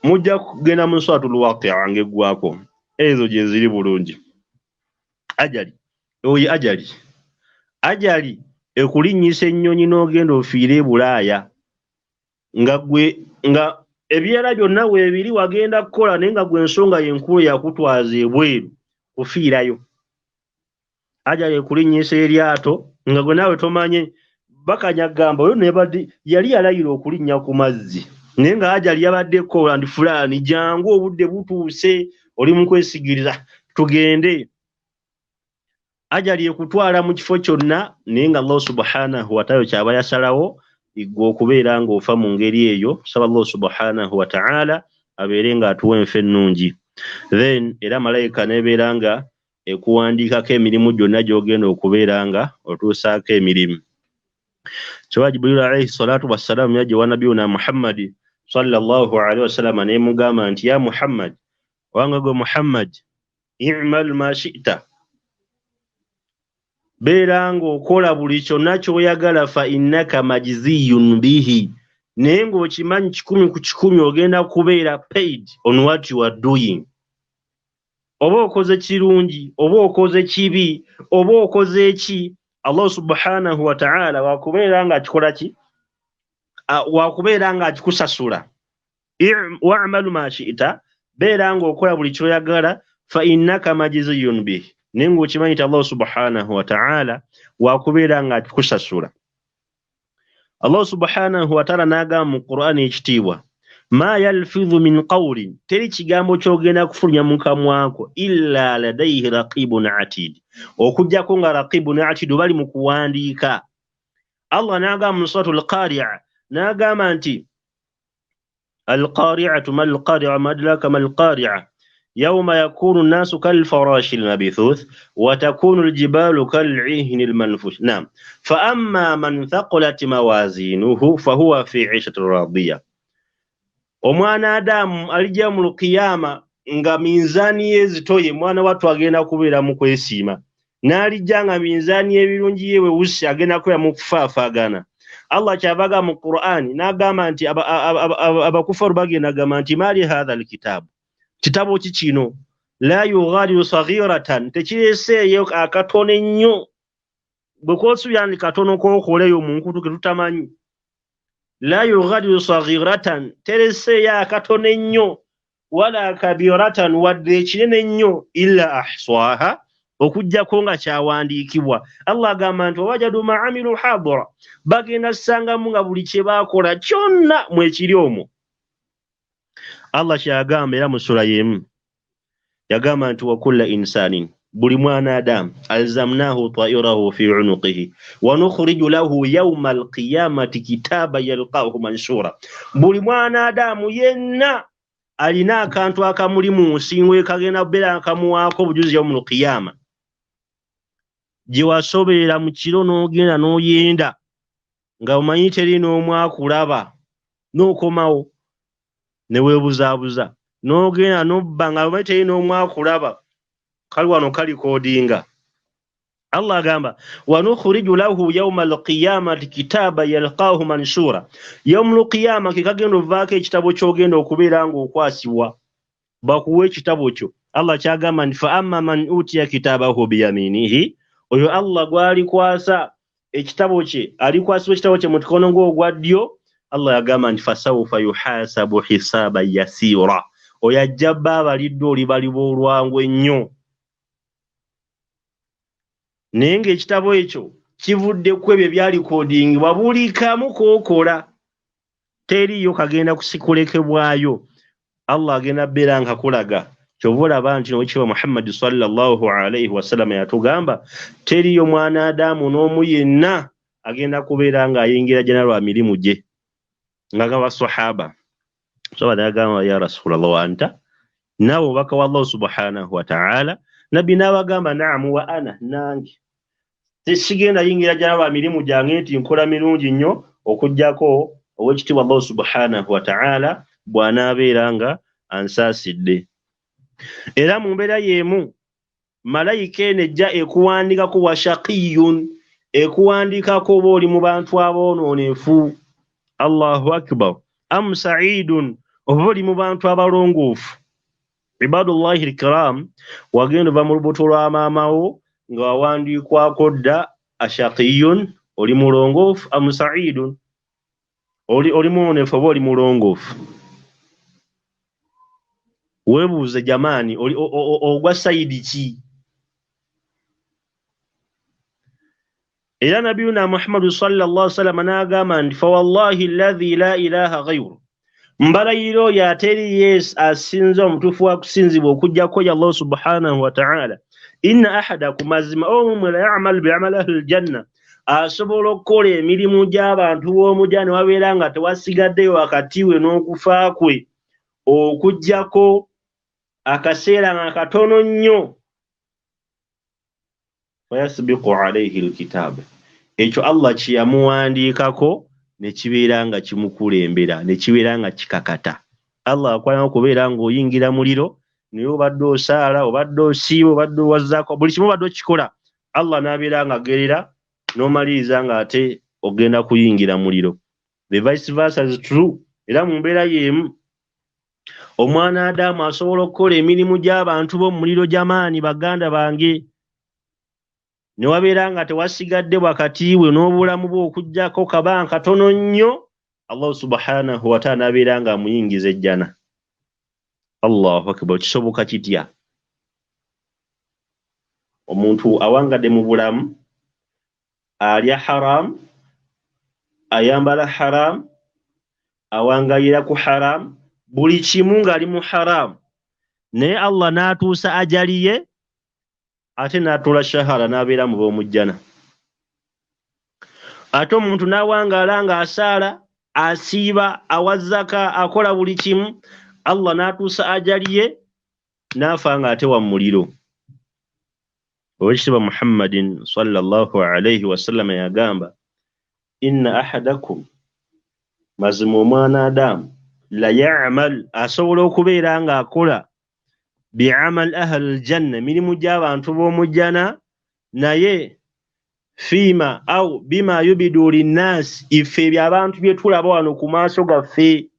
Mujja kugenda mu Suratul Waqi'a ng'eggwako, ezo gye ziri bulungi. Ajali oyo ajali, ajali ekulinnyisa ennyonyi n'ogenda ofiire e Bulaaya nga gwe nga ebirala byonna weebiri wagenda kukola, naye nga gwe ensonga y'enkulu yakutwaza ebweru kufiirayo. Ajali ekulinnyisa eryato nga gwe naawe tomanye, bakanya gamba oyo nebadde yali yalayira okulinnya ku mazzi, naye nga ajali yabadde ekola ndi fulaani, jangu obudde butuuse, oli mu kwesigiriza tugende. Ajali ekutwala mu kifo kyonna, naye nga Allah subhanahu wa ta'ala kyaba yasalawo ggwe okubeera ng'ofa mu ngeri eyo. Saba Allah subhanahu wa ta'ala abeere ng'atuwa enfa ennungi. Then era malayika n'ebeera nga ekuwandiikako emirimu gyonna gy'ogenda okubeera nga otuusaako emirimu. Kyova Jibrilu alayhi salatu wassalamu yajja ewa nabiyuna Muhammadi sallallahu alaihi wasallama n'emugamba nti ya Muhammad, wanga gwe Muhammad, i'mal ma shi'ta, beera ng'okola buli kyonna ky'oyagala, fa innaka majziyun bihi, naye ng'okimanyi 100 ku 100 ogenda kubeera paid on what you are doing. Oba okoze kirungi, oba okoze kibi, oba okoze eki, Allah subhanahu wa ta'ala wakubeera ng'akikola ki? Wakubeera ng'akikusasula. Wa'malu ma shi'ta, beera ng'okola buli ky'oyagala, fa innaka majziyun bihi, naye ng'okimanyi nti Allah subhanahu wa ta'ala wakubeera ng'akikusasula. Allah subhanahu wa ta'ala n'agamba mu Qur'ani ekitiibwa, ma yalfidhu min qawlin, teri kigambo ky'ogenda kufulumya mu kamwako, illa ladayhi raqibun atid, okuggyako nga raqibun atid bali mu kuwandiika. Allah n'agamba mu Suratul Qari'a, n'agamba nti al-qari'atu mal qari'a ma adraka mal qari'a yawma yakunu an-nasu kal farashi al-mabthuth wa takunu al-jibalu kal 'ihni al-manfush. Naam, fa amma man thaqulat mawazinuhu fa huwa fi 'ishatin radiyah. Omwana Adamu alijja mu lukiyama nga minzaani ye ezitoye, mwana wattu agenda kubeera mu kwesiima, n'alijja nga minzaani y'ebirungi ye wewusi, agenda kubeera mu kufaafaagana. Allah kyavaga mu Qur'ani n'agamba nti abakufaru bagenda gamba nti mali hadha alkitabu, kitabo ki kino, la yughadiru saghiratan, tekireseeyo akatono ennyo, bwe kwosuubira nti katono k'okoleyo mu nkutu ke tutamanyi. La yughadiru saghiratan, tereseeyo akatono ennyo, wala kabiratan, wadde ekinene ennyo, illa ahswaha, okuggyako nga kyawandiikibwa. Allah agamba nti wawajadu ma amilu hadira, bagenda ssangamu nga buli kye baakola kyonna mwekiri omwo. Allah kyagamba era mu sura y'emu yagamba nti wa kulla insanin, buli mwana Adamu, alzamnahu ta'irahu fi unuqihi wa nukhriju lahu yawma alqiyamati kitaba yalqahu manshura. Buli mwana Adamu yenna alina akantu akamuli mu nsingo ekagenda kubeera akamuwaako obujuzi yawmul qiyama, gye wasoberera mu kiro n'ogenda n'oyenda nga omanyi teri n'omu akulaba, n'okomawo ne weebuzaabuza. N'ogenda n'obba nga omanyi teri n'omu akulaba, kali wano kalikodinga. Allah agamba wanukhriju lahu yawma alqiyamati kitaba yalqahu manshura. Yawma alqiyama ke kagenda ovaako ekitabo ky'ogenda okubeera ng'okwasibwa, bakuwa ekitabo kyo. Allah kyagamba nti fa amma man utiya kitabahu biyaminihi, oyo Allah gw'alikwasa ekitabo kye, alikwasibwa ekitabo kye mu mukono gwe ogwa ddyo. Allah yagamba nti fasawfa yuhasabu hisaban yasira, oyo ajja bba abaliddwa olibalibwa olwangu ennyo. Naye ng'ekitabo ekyo kivudde ku ebyo ebyalikodingibwa buli kamu k'okola, teriiyo kagenda kusikulekebwayo. Allah agenda bbeera nga kulaga. Kyova olaba nti n'Oweekitiibwa Muhammad sallallahu alaihi wasallam yatugamba teriiyo mwana Adamu n'omu yenna agenda kubeera ng'ayingira jjana lwa mirimu gye, nga gaba sahaba. So n'agamba ya Rasulallah wa anta, naawe obubaka wa Allah subhanahu wa ta'ala. Nabbi n'abagamba naamu wa ana, nange sigenda yingira jjana lwa mirimu gyange nti nkola mirungi nnyo, okuggyako Oweekitiibwa Allah subhanahu wa ta'ala bw'anaabeera nga ansaasidde. Era mu mbeera y'emu malayika eno ejja ekuwandiikako wa shaqiyun, ekuwandiikako oba oli mu bantu aboonoonefu. Allahu akbar. Am sa'idun, oba oli mu bantu abalongoofu. Ibadullahi alkiram, wagenda ova mu lubuto lwa maama wo nga wawandiikwako dda ashaqiyun, oli mulongoofu, am sa'idun, oli mwonoonefu oba oli mulongoofu. Weebuuze jamaani, ogwa sayidi ki? Era Nabiyuna Muhammadu sallallahu alaihi wasallam n'agamba nti fa wallahi alladhi la ilaha ghayru, mbalayira oyo ateri yes asinza omutuufu wa kusinzibwa okuggyako ye Allah subhanahu wa ta'ala, inna ahadakum, mazima omwe la ya'malu bi'amali ahli aljanna, asobola okukola emirimu gy'abantu b'omujja ne wabeera nga tewasigaddeyo wakati we n'okufa kwe okuggyako akaseera nga katono nnyo, fayasbiqu alayhi alkitab, ekyo Allah kye yamuwandiikako ne kibeera nga kimukulembera, ne kibeera nga kikakata. Allah akwala okubeera ng'oyingira muliro, naye obadde osaala, obadde osiiba, obadde owazzaako, buli kimu obadde okikola, Allah n'abeera ng'agerera n'omaliriza ng'ate ogenda kuyingira muliro. The vice versa is true. Era mu mbeera y'emu omwana Adamu asobola okukola emirimu gy'abantu b'omuliro gy'amaanyi, baganda bange, ne wabeera nga tewasigadde wakati we n'obulamu bwe okuggyako kabanga katono nnyo, Allah subhanahu wa ta'ala n'abeera ng'amuyingiza ejjana. Allahu akbar. Kisoboka kitya? Omuntu awangadde mu bulamu, alya haram, ayambala haram, awangalira ku haram, buli kimu ng'ali mu haram, naye Allah n'atuusa ajali ye, ate n'atuula shahara n'abeera mu b'omujjana. Ate omuntu n'awangaala ng'asaala, asiiba, awa zaka, akola buli kimu, Allah n'atuusa ajali ye, n'afa ng'ate wa muliro. Oweekitiibwa Muhammadin sallallahu alaihi wasallam yagamba inna ahadakum, mazima omwana Adamu, la ya'mal, asobola okubeera ng'akola bi'amal ahli aljanna, emirimu gy'abantu b'omujjana, naye fiima au bima yubidu linnaasi, iffe ebyo abantu bye tulaba wano ku maaso gaffe,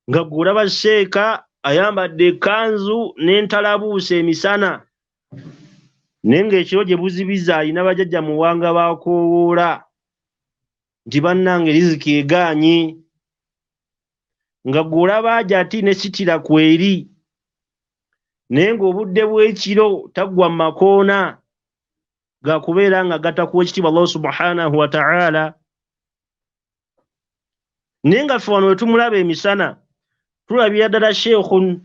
nga gwe olaba sheeka ayambadde ekkanzu n'entalabuusa emisana, naye ng'ekiro gye buzibiza alina bajjajja Muwanga bakoowoola nti bannange riziki egaanyi, nga gwe olaba ajati ne sitira kweri, naye ng'obudde bw'ekiro taggwa mu makoona ga kubeera nga gatakuwa ekitiibwa Allah subhanahu wa ta'ala. Naye nga ffe wano we tumulaba emisana tulabira ddala sheekhun,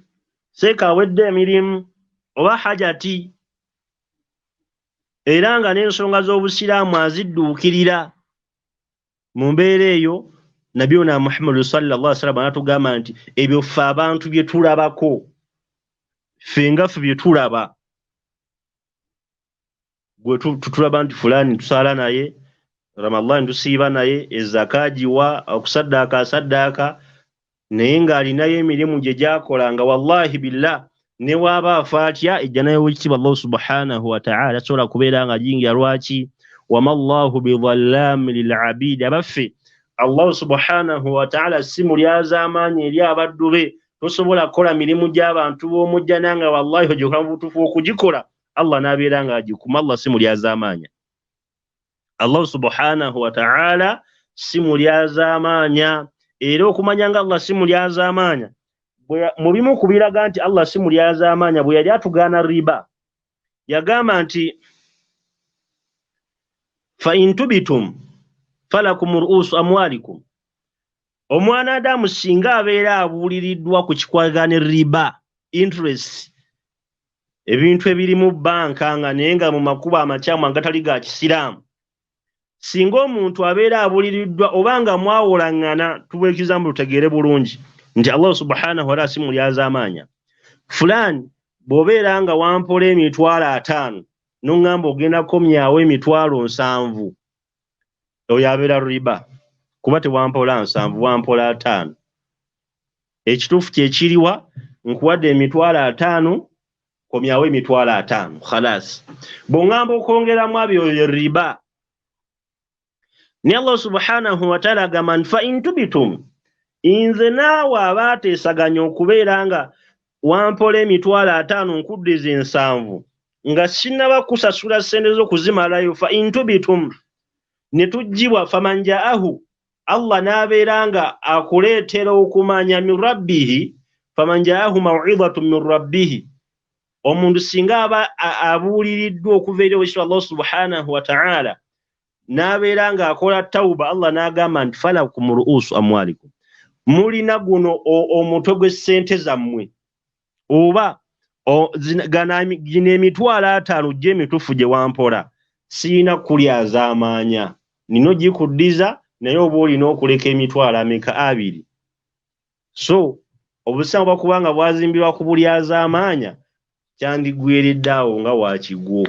seeka awedde emirimu oba hajati, era nga n'ensonga z'obusiraamu azidduukirira. Mu mbeera eyo Nabiyuna Muhammadu sallallahu alaihi wasallam anatugamba nti ebyo ffe abantu bye tulabako, ffe nga ffe bye tulaba, gwe tutulaba nti fulani tusaala naye, Ramadhan tusiiba naye, ezaka agiwa, okusaddaaka asaddaaka, Naye ng'alinayo emirimu gye gy'akola nga wallahi billah ne waaba afa atya ejjana y'owekitiibwa Allah subhanahu wa ta'ala tasobola kubeera nga giyingira. Lwaki? Wama llahu bidhallaami lil abidi, abaffe Allah subhanahu wa ta'ala si mulyazaamaanyi eri abaddu be. Tosobola kukola mirimu gy'abantu b'omujjana nga wallahi ogikola mu butuufu okugikola Allah n'abeera ng'agikuma. Allah si mulyazaamaanya, Allah subhanahu wa ta'ala si mulyazaamaanya. Era okumanya nga Allah si mulyazaamaanya, mu bimu ku biraga nti Allah si mulyazaamaanya, bwe yali atugaana riba yagamba nti fa in tubitum falakum ru'usu amwalikum. Omwana Adamu singa abeera abuuliriddwa ku kikwagana riba, interest, ebintu ebirimu banka nga naye nga mu makubo amakyamu agatali ga kisiraamu, singa omuntu abeera abuuliriddwa oba nga mwawolaŋŋana, tuweekizaamu tutegeere bulungi nti Allah subhanahu wa ta'ala si mulyazaamaanya. Fulaani bw'obeera nga wampola 50,000 n'oŋŋamba ogenda kukomyawo 70,000, oyo abeera riba, kuba tewampola 70, wampola 50. Ekituufu kye kiriwa? Nkuwadde 50,000, komyawo 50,000, khalas. Bw'oŋŋamba okwongeramu abyo, oyo riba. Naye Allah subhanahu wa ta'ala agamba nti fa in tubitum, nze naawe abaateesaganya okubeera nga wampola 50,000 nkuddiza 70 nga sinnaba kusasula ssente zo kuzimalayo, fa in tubitum, ne tuggyibwa, faman ja'ahu, Allah n'abeera nga akuleetera okumanya min rabbihi, faman ja'ahu maw'idhatun min rabbihi, omuntu singa aba abuuliriddwa okuva eri owekitiibwa Allah subhanahu wa ta'ala n'abeera ng'akola tawuba, Allah n'agamba nti falakum ru'usu amwalikum, mulina guno omutwe gw'essente zammwe, oba gino 50,000 gy'emituufu gye wampola sirina kulyazaamaanya, nina ogikuddiza, naye oba olina okuleka 20,000. So obusiraamu bwakubanga bwazimbirwa ku bulyazaamaanya, kyandigweredde awo nga wakigwo,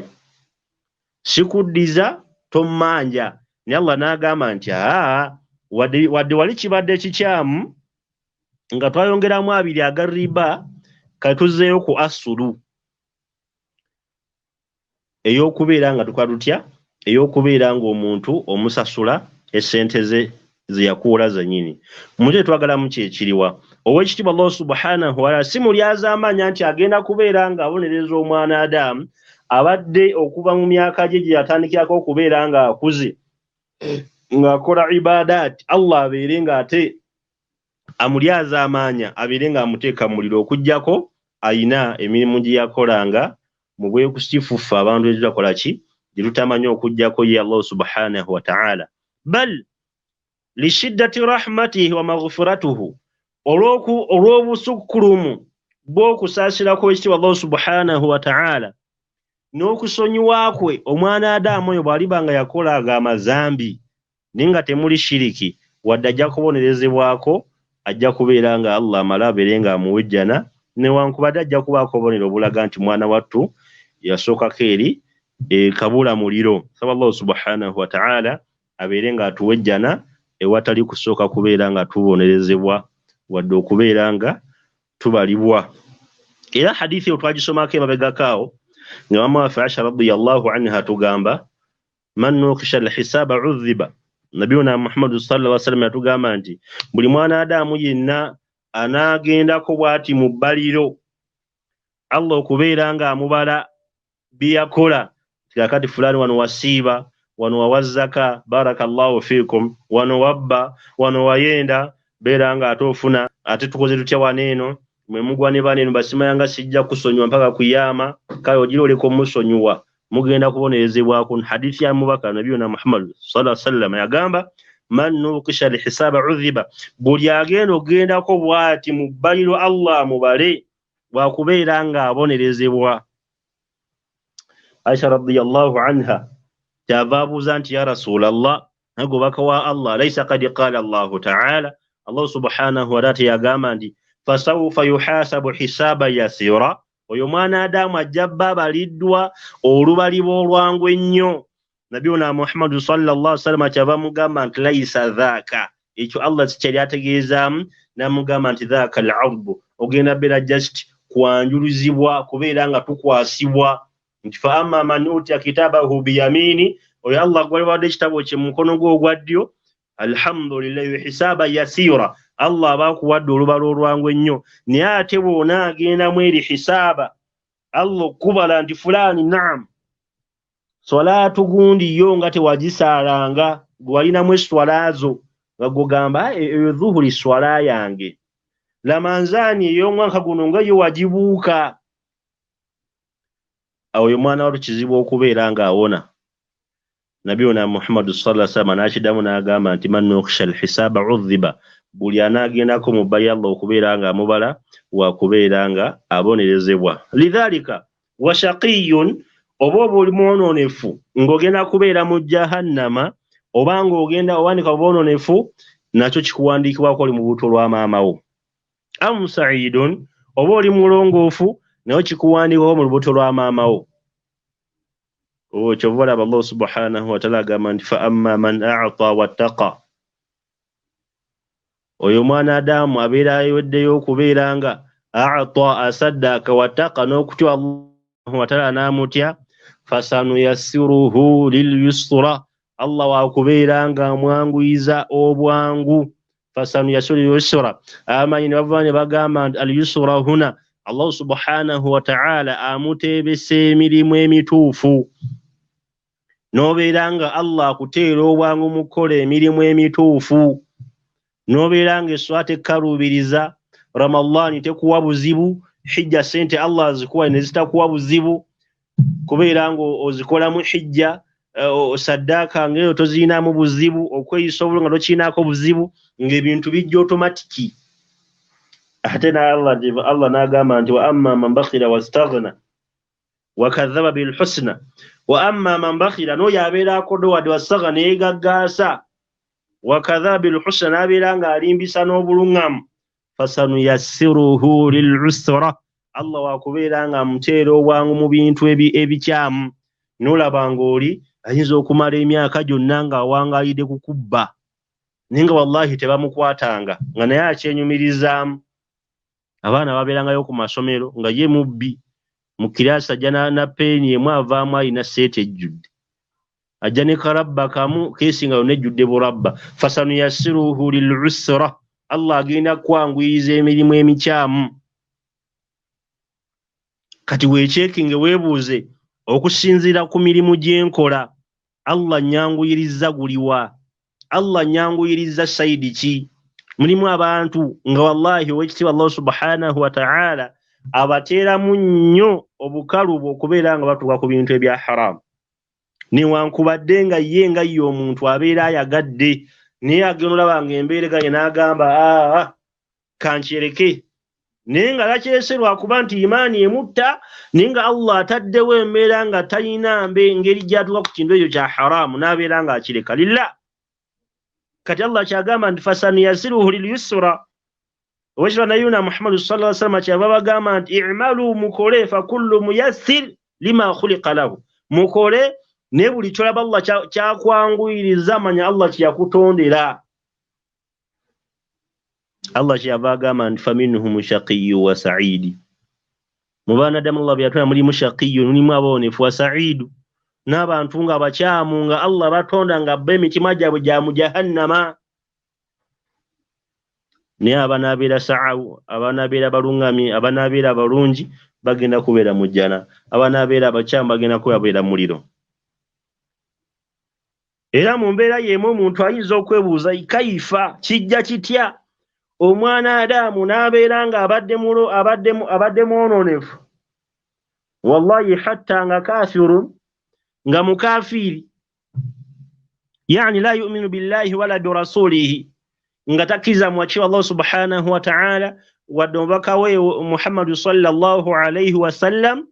sikuddiza tommanja. Naye Allah n'agamba nti aa, wadde wali kibadde kikyamu nga twayongeramu 2 aga riba, kale tuzzeeyo ku asulu ey'okubeera nga tukola tutya, ey'okubeera ng'omuntu omusasula essente ze ze yakuwola zennyini. Mute twagalamu kyekiriwa? Oweekitiibwa Allah subhanahu wa ta'ala si mulyazaamaanya nti agenda kubeera ng'abonereza omwana Adamu abadde okuva mu myaka gye gye yatandikirako okubeera ng'akuze ng'akola ibadaati, Allah abeere ng'ate amulyazaamaanya, abeere ng'amuteeka mu muliro, okuggyako ayina emirimu gye yakolanga mu bwekusifu ffe abantu etutakola ki gye tutamanyi okuggyako ye Allah subhanahu wa ta'ala. Bal lishiddati rahmatihi wa maghfiratuhu, olw'obusukkulumu bw'okusaasira kw'ekitiibwa Allah subhanahu wa ta'ala n'okusonyiwa kwe, omwana Adamu oyo bw'aliba nga yakola ago amazambi naye nga temuli shiriki, wadde ajja kubonerezebwako, ajja kubeera nga Allah amala abeere nga amuwa ejjana, newankubadde ajja kubaako obubonero obulaga nti mwana wattu yasookako eri kabula muliro. Saba Allah subhanahu wa ta'ala abeere nga atuwa ejjana ewatali kusooka kubeera nga tubonerezebwa wadde okubeera nga tubalibwa. Era hadithi eyo twagisomako emabegako awo nga mama waffe Aisha radiyallahu anha tugamba man nuqisha alhisaba udhiba. Nabiyuna Muhammadu sallallahu alaihi wasallam yatugamba nti buli mwana Adamu yenna anaagendako bw'ati mu bbaliro Allah okubeera ng'amubala bye yakola, kakati fulani wano wasiiba, wano wawa zaka, barakallahu fiikum, wano wabba, wano wayenda, beera ng'ate ofuna, ate tukoze tutya wano eno, mwe mugwa ne bano eno basimayanga sijja kusonyiwa mpaka kuyama, kale ogira oleka omusonyiwa, mugenda kubonerezebwako. Hadithi ya mubaka Nabiyuna Muhammad sallallahu alaihi wasallam yagamba man nuqisha alhisaba udhiba, buli agenda ogendako bw'ati mu bbaliro Allah amubale bwakubeera ng'abonerezebwa. Aisha radiyallahu anha kyava abuuza nti ya Rasulallah, nagobaka wa Allah, laisa qad qala Allahu ta'ala, Allah subhanahu wa ta'ala yagamba nti fasawfa yuhasabu hisaba yasira, oyo mwana Adamu ajja bba abaliddwa olubalibwa olwangu ennyo. Nabiyuna Muhammadu sallallahu alaihi wasallam kyava mugamba nti laisa dhaaka, Ekyo Allah sikyali ategeezaamu, n'amugamba nti dhaaka al-ardu, ogenda beera just kwanjuluzibwa, kubeera nga tukwasibwa nti fa amma man utiya kitabahu biyamini, oyo Allah gwaliwadde ekitabo kye mu mukono gwe ogwa ddyo, alhamdulillahi hisaaba yasira, Allah aba akuwadde olubala olwangu ennyo. Naye ate bw'onaagendamu eri hisaaba, Allah okubala nti fulaani naam, swalaatu gundi yo nga tewagisaalanga, gwe walinamu eswalaazo nga gwogamba eyo zuhuri swala yange, lamanzaani ey'omwaka guno nga yo wagibuuka. Awo oyo mwana watu kizibu okubeera ng'awona. Nabbi ona Muhammadu sallallahu alaihi wasallam n'akiddamu n'agamba nti man nuqisha al-hisaaba udhiba, buli anaagendako mu bbali Allah okubeera ng'amubala wakubeera nga abonerezebwa. Lidhalika wa shaqiyun, oba oba oli mwonoonefu ng'ogenda kubeera mu jahannama, oba ng'ogenda owanika obwonoonefu, nakyo kikuwandiikibwako oli mu buto lwa maama wo. Am sa'idun, oba oli mulongoofu, nayo kikuwandiikibwako mu lubuto lwa maama wo. Kyova olaba Allah subhanahu wa ta'ala agamba nti fa amma man a'ta wattaqa, oyo omwana Adamu abeera ayeweddeyo okubeera nga a'ta asaddaaka wattaqa, n'okutya Allah wa ta'ala n'amutya, fasanuyassiruhu lilyusra, Allah wakubeera nga amwanguyiza obwangu. Fasanuyassiruhu lilyusra, abamanyi ne bava ne bagamba nti al-yusra huna, Allah subhanahu wa ta'ala amuteebesa emirimu emituufu, n'obeera nga Allah akuteera obwangu mu kukola emirimu emituufu, n'obeera nga esswala tekkaluubiriza, Ramadhaani tekuwa buzibu, hijja ssente Allah azikuwa ne zitakuwa buzibu, kubeera nga ozikolamu hijja, saddaaka ng'eyo tozirinamu buzibu, okweyisa obulungi nga tokirinaako buzibu, ng'ebintu bijja otomatiki. Ate Allah n'agamba nti wa amma man bakhila wastaghna wa kadhaba bil husna, wa amma man bakhila, n'oyo abeera akodowadde wastaghna ne yeegaggaasa, wa kadhaba bil husna, n'abeera ng'alimbisa n'obulungamu, fasanuyassiruhu lil usra, Allah wakubeera ng'amuteera obwangu mu bintu ebikyamu. N'olaba ng'oli ayinza okumala emyaka gyonna ng'awangaalidde ku kubba, naye nga wallahi tebamukwatanga, nga naye akyenyumirizaamu. Abaana babeerangayo ku masomero nga ye mubbi, mu kiraasi ajja na peeni emu avaamu alina seeti ejjudde, ajja ne karabba kamu keesi nga yonna ejjudde burabba. Fasanuyassiruhu lil usra, Allah agenda kwanguyiriza emirimu emikyamu. Kati weekyekinge weebuuze okusinziira ku mirimu gye nkola, Allah nnyanguyiriza guliwa? Allah nnyanguyiriza sayidi ki? Mulimu abantu nga wallahi owekitiibwa Allah subhanahu wa ta'ala abateeramu nnyo obukalubo okubeera nga batuuka ku bintu ebya haramu, newankubadde nga ye nga ye omuntu abeera ayagadde, naye agenda olaba ng'embeera eganye n'agamba aa kankyereke, naye nga lakyese lwakuba nti imaani emutta, naye nga Allah ataddewo embeera nga talina ngeri gy'atuuka ku kintu ekyo kya haramu n'abeera ng'akireka lillah. Kati Allah kyagamba nti fasanuyasiruhu lilyusra, owekitiibwa Nabiyyuna Muhammad sallallahu alaihi wasallam kyava bagamba nti i'malu, mukole, fa kullu muyassir lima khuliqa lahu, mukole naye buli ky'olaba Allah kyakwanguyiriza, manya Allah kye yakutondera. Allah kyeyava agamba nti faminhum shaqiyyu wa sa'iidi, mu baana Adamu Allah bye yatonda mulimu shaqiyyu, mulimu aboonefu, wa sa'iidu, n'abantu nga bakyamu nga Allah batonda nga bo emitima gyabwe gya mu jahannama. Naye abanaabeera sa'awu, abanaabeera balungami, abanaabeera abalungi bagenda kubeera mu jjana, abanaabeera abakyamu bagenda kubeera mu muliro. Era mu mbeera y'emu omuntu ayinza okwebuuza kaifa, kijja kitya omwana Adamu n'abeera nga abadde mwonoonefu, wallahi hatta nga kafirun, nga mukafiiri, yani la yu'minu billahi wala birasulihi, nga takkiriza mwakiri Allah subhanahu wa ta'ala wadde omubaka we Muhammadu sallallahu alaihi wasallam.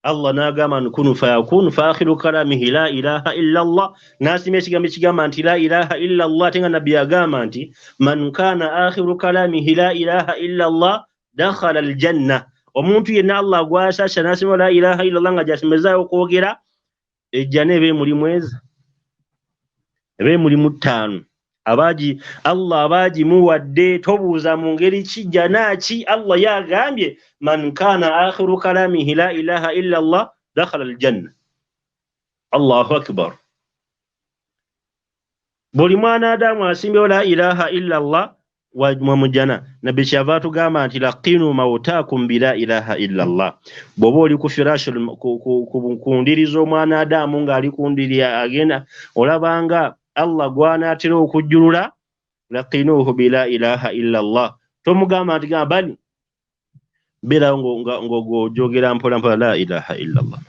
Allah n'agamba nti kunu fayakunu fa akhiru kalamihi la ilaha illa Allah, n'asima ekigambo ekigamba nti la ilaha illa Allah, ate nga nabbi yagamba nti man kana akhiru kalamihi la ilaha illa Allah dakhala aljanna, omuntu yenna Allah gw'asaasira n'asima la ilaha illa Allah nga gy'asemezaayo okwogera, ejjana eba emuli mwezi, eba emuli mu ttaano. Abaji Allah abagimuwadde, tobuuza mu ngeri ki, jana ki. Allah yagambye man kana akhiru kalamihi la ilaha illa Allah dakhala aljanna. Allahu akbar. Buli mwana Adamu asimbyewo la ilaha illa Allah wa mujana. Nabbi kyava atugamba nti laqinu mautakum bi la ilaha illa Allah. Bw'oba oli ku firashi ku ndiri z'omwana Adamu ng'ali ku ndiri agenda, olabanga Allah gw'anaatera okujjulula, laqinuhu bi la ilaha illa Allah. Tomugamba nti gamba bali beerawo ng'ojogera mpola mpola la ilaha illa Allah,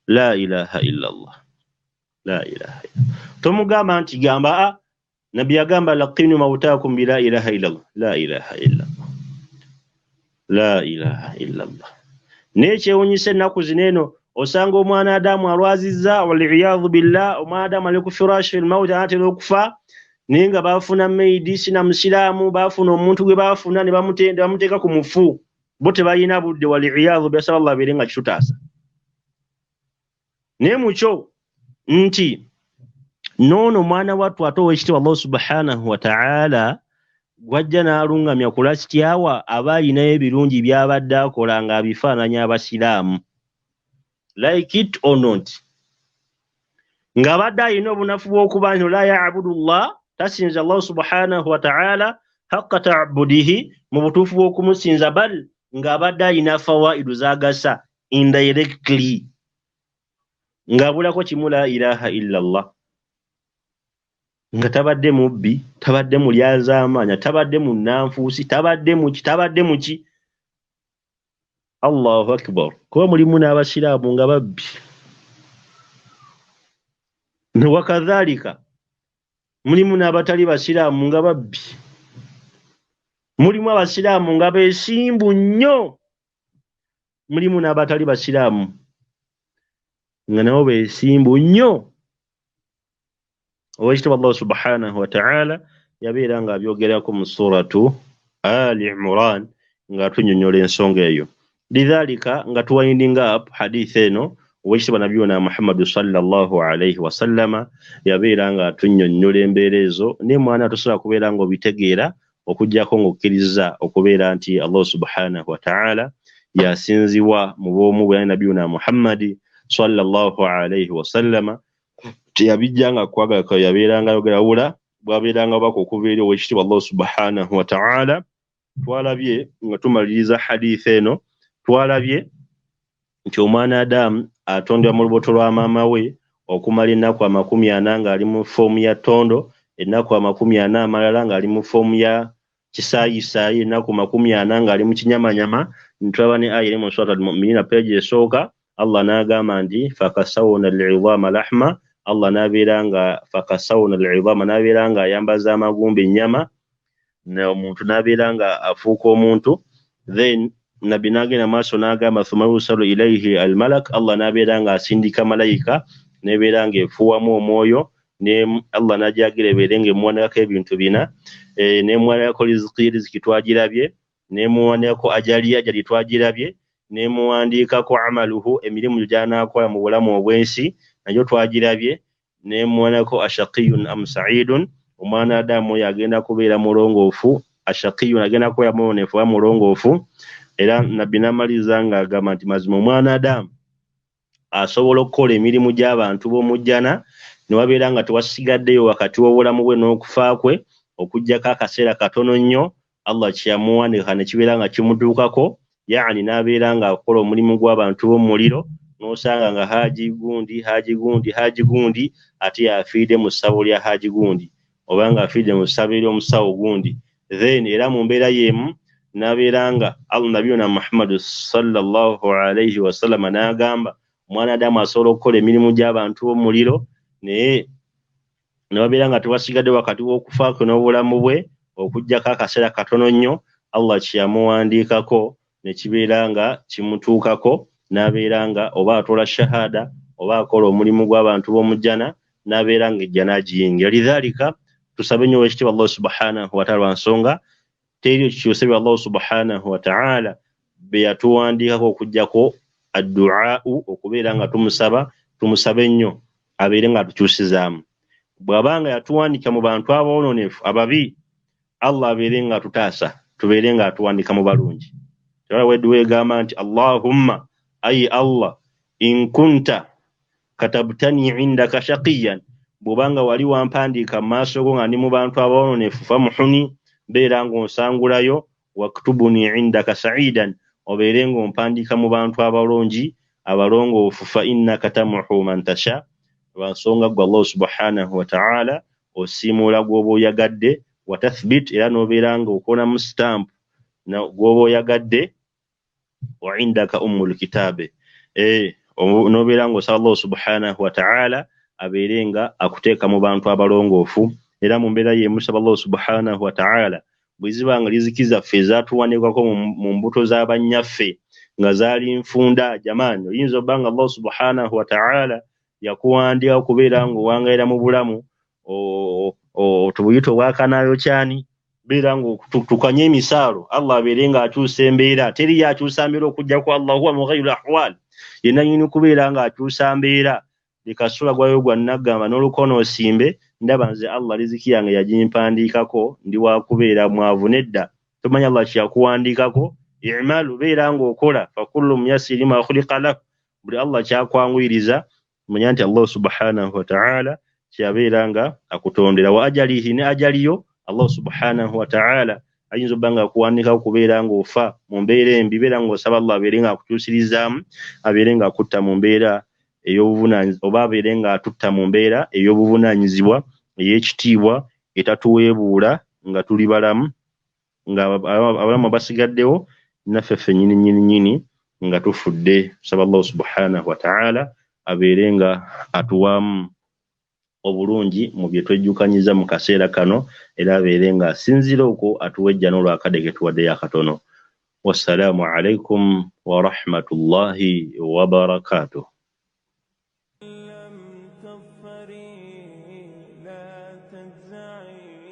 la ilaha illa Allah, la ilaha illa Allah. Tomugamba nti gamba a Nabbi yagamba laqinu mautakum bi la ilaha illa Allah, la ilaha illa Allah, la ilaha illa Allah. Naye kyewuunyisa ennaku zino eno osanga omwana Adamu alwazizza, waliyadhu billah, omwana Adamu ali ku firashi lmauti anaatera okufa, naye nga baafuna maidi sina musiraamu, baafuna omuntu gwe baafuna ne bamuteeka ku mufu, bo tebalina budde, waliyadhu billah, Allah abeere nga kitutaasa. Naye mukyo nti noono omwana wattu ate ow'ekitiibwa Allah subhanahu wa ta'ala gwajja n'alungamya ku lasityawa aba ayinayo ebirungi by'abadde akola ng'abifaananya abasiraamu, like it or not, ng'abadde alina obunafu bw'okuba nti la ya'budu Allah, tasinza Allah subhanahu wa ta'ala haqqa ta'budihi, mu butuufu bw'okumusinza, bal ng'abadde alina fawaidu z'agasa indirectly, ng'abulako kimu la ilaha illa Allah, nga tabadde mubbi, tabadde mulyazaamaanya, tabadde munnanfuusi, tabadde muki, tabadde muki. Allahu akbar. Kuba mulimu n'abasiraamu nga babbi, wakadhalika mulimu n'abatali basiraamu nga babbi, mulimu abasiraamu nga beesimbu nnyo, mulimu n'abatali basiraamu nga nabo beesimbu nnyo. Owekitiibwa Allah subhanahu wa ta'ala yabeera ng'abyogerako mu suratu Ali Imran ng'atunyonnyola ensonga eyo. Lidhalika nga tuwinding up hadith eno, owekitiibwa Nabiyuna Muhammadu sallallahu alaihi wasallama yabeera ng'atunnyonnyola embeera ezo. Naye mwana tosobola kubeera ng'obitegeera okuggyako ng'okkiriza okubeera nti Allah subhanahu wa ta'ala yasinzibwa mu bw'omu bwe Nabiyuna Muhammadi sallallahu alaihi wasallama. Teyabijjanga kwagala, yabeeranga ayogera wabula bwabeeranga bubaka okuva eri owekitiibwa Allah subhanahu wa ta'ala. Twalabye nga tumaliriza hadith eno, twalabye nti omwana Adamu atondebwa mu lubuto lwa maama we okumala ennaku 40 ng'ali mu foomu ya ttondo, ennaku 40 amalala ng'ali mu foomu ya kisaayisaayi, ennaku 40 ng'ali mu kinyamanyama. Ntulaba ne aya eri mu Surat Al-Mu'minina peegi esooka, Allah n'agamba nti fakasawna al-idhama lahma, Allah n'abeera nga fakasawna al-idhama, n'abeera nga ayambaza amagumba ennyama, omuntu n'abeera nga afuuka omuntu. Then Nabbi n'agenda maaso n'agamba thumma yursalu ilayhi al-malak, Allah n'abeera nga asindika malayika n'ebeera ng'efuuwamu omwoyo, ne Allah n'ajagira ebeere ng'emuwanirako ebintu bina, n'emuwanirako riziki, riziki twagirabye, n'emuwanirako ajali, ajali twagirabye, n'emuwandiikako amaluhu, emirimu gy'anaakola mu bulamu obw'ensi nagyo twagirabye, n'emuwanirako ashaqiyun am sa'idun, omwana Adamu oyo agenda kubeera mulongoofu, ashaqiyun agenda kubeera mwononefu oba mulongoofu. Era Nabbi n'amaliriza ng'agamba nti mazima omwana Adamu asobola okukola emirimu gy'abantu b'omujjana ne wabeera nga tewasigaddeyo wakati w'obulamu bwe n'okufa kwe okuggyako akaseera katono nnyo Allah kye yamuwandiika ne kibeera nga kimutuukako, yaani n'abeera ng'akola omulimu gw'abantu b'omuliro, n'osanga nga Haji gundi, Haji gundi, Haji gundi ate yafiiridde mu ssabo lya Haji gundi, oba ng'afiiridde mu ssabo ery'omusawo gundi. Then era mu mbeera y'emu n'abeera nga Allah Nabiyuna Muhammadu sallallahu alaihi wasallama n'agamba omwana Adamu asobola okukola emirimu gy'abantu b'omuliro, naye ne babeera nga tewasigadde wakati w'okufa kwe n'obulamu bwe okuggyako akaseera katono nnyo Allah kye yamuwandiikako ne kibeera nga kimutuukako, n'abeera nga oba atoola shahada oba akola omulimu gw'abantu b'omujjana, n'abeera nga ejjana agiyingira. Lidhalika tusabe nnyo owekitiibwa Allah subhanahu wa ta'ala lwa nsonga teriyo kikyuse bya Allah subhanahu wa ta'ala bye yatuwandiikako okuggyako adduau, okubeera nga tumusaba, tumusabe nnyo abeere nga atukyusizaamu. Bw'abanga yatuwandika mu bantu aboononefu ababi, Allah abeere nga atutaasa, tubeere nga atuwandika mu balungi. Era wedduwa egamba nti Allahumma ayi Allah, in kunta katabtani indaka shaqiyan, bw'obanga wali wampandiika mu maaso go nga ndi mu bantu aboononefu, famuhuni, beera ng'onsangulayo, waktubuni indaka sa'idan, obeere ng'ompandiika mu bantu abalungi abalongoofu, fa innaka tamuhu man tasha, lwa nsonga ggwe Allah subhanahu wa ta'ala osiimuula gw'oba oyagadde, wa tathbit, era n'obeera ng'okonamu sitampu gw'oba oyagadde, wa indaka ummul kitaabe, n'obeera ng'osaba Allah subhanahu wa ta'ala abeere nga akuteeka mu bantu abalongoofu. Era mu mbeera y'emu saba Allah subhanahu wa ta'ala bwe ziba nga riziki zaffe ezaatuwandikwako mu mbuto z'abannyaffe nga zaali nfunda, jamaani oyinza obba nga Allah subhanahu wa ta'ala yakuwandiika okubeera ng'owangaira mu bulamu tubuyite obwakanaayo kyani, beera ng'otukanye emisaalo, Allah abeere ng'akyusa embeera. Teriyo akyusa mbeera okuggyako Allah, huwa mughayyiru ahwal, ye nannyini kubeera ng'akyusa mbeera. Leka sula gwayo gwa naggamba n'olukono osimbe, ndaba nze Allah riziki yange yagimpandiikako, ndi wa kubeera mwavu. Nedda, tomanya Allah kye yakuwandiikako. I'malu, beera ng'okola, fa kullu muyassiri lima khuliqa lahu, buli Allah kyakwanguyiriza manya nti Allah subhanahu wa ta'ala kyabeera nga akutondera. Wa ajalihi, ne ajaliyo Allah subhanahu wa ta'ala ayinza obba nga akuwandiikako kubeera ng'ofa mu mbeera embi, beera ng'osaba Allah abeere ng'akukyusirizaamu, abeere ng'akutta mu mbeera ey'obuvunaanyizibwa, oba abeere ng'atutta mu mbeera ey'obuvunaanyizibwa ey'ekitiibwa etatuweebuula nga tuli balamu, nga abalamu abasigaddewo naffe ffe nnyini nnyini nnyini nga tufudde. Tusaba Allah subhanahu wa ta'ala abeere nga atuwaamu obulungi mu bye twejjukanyiza mu kaseera kano, era abeere nga asinziira okwo atuwa ejjana olw'akadde ke tuwaddeyo akatono. Wassalaamu alaikum wa rahmatullahi wa barakatuh. لم تظفري لا تجزعي.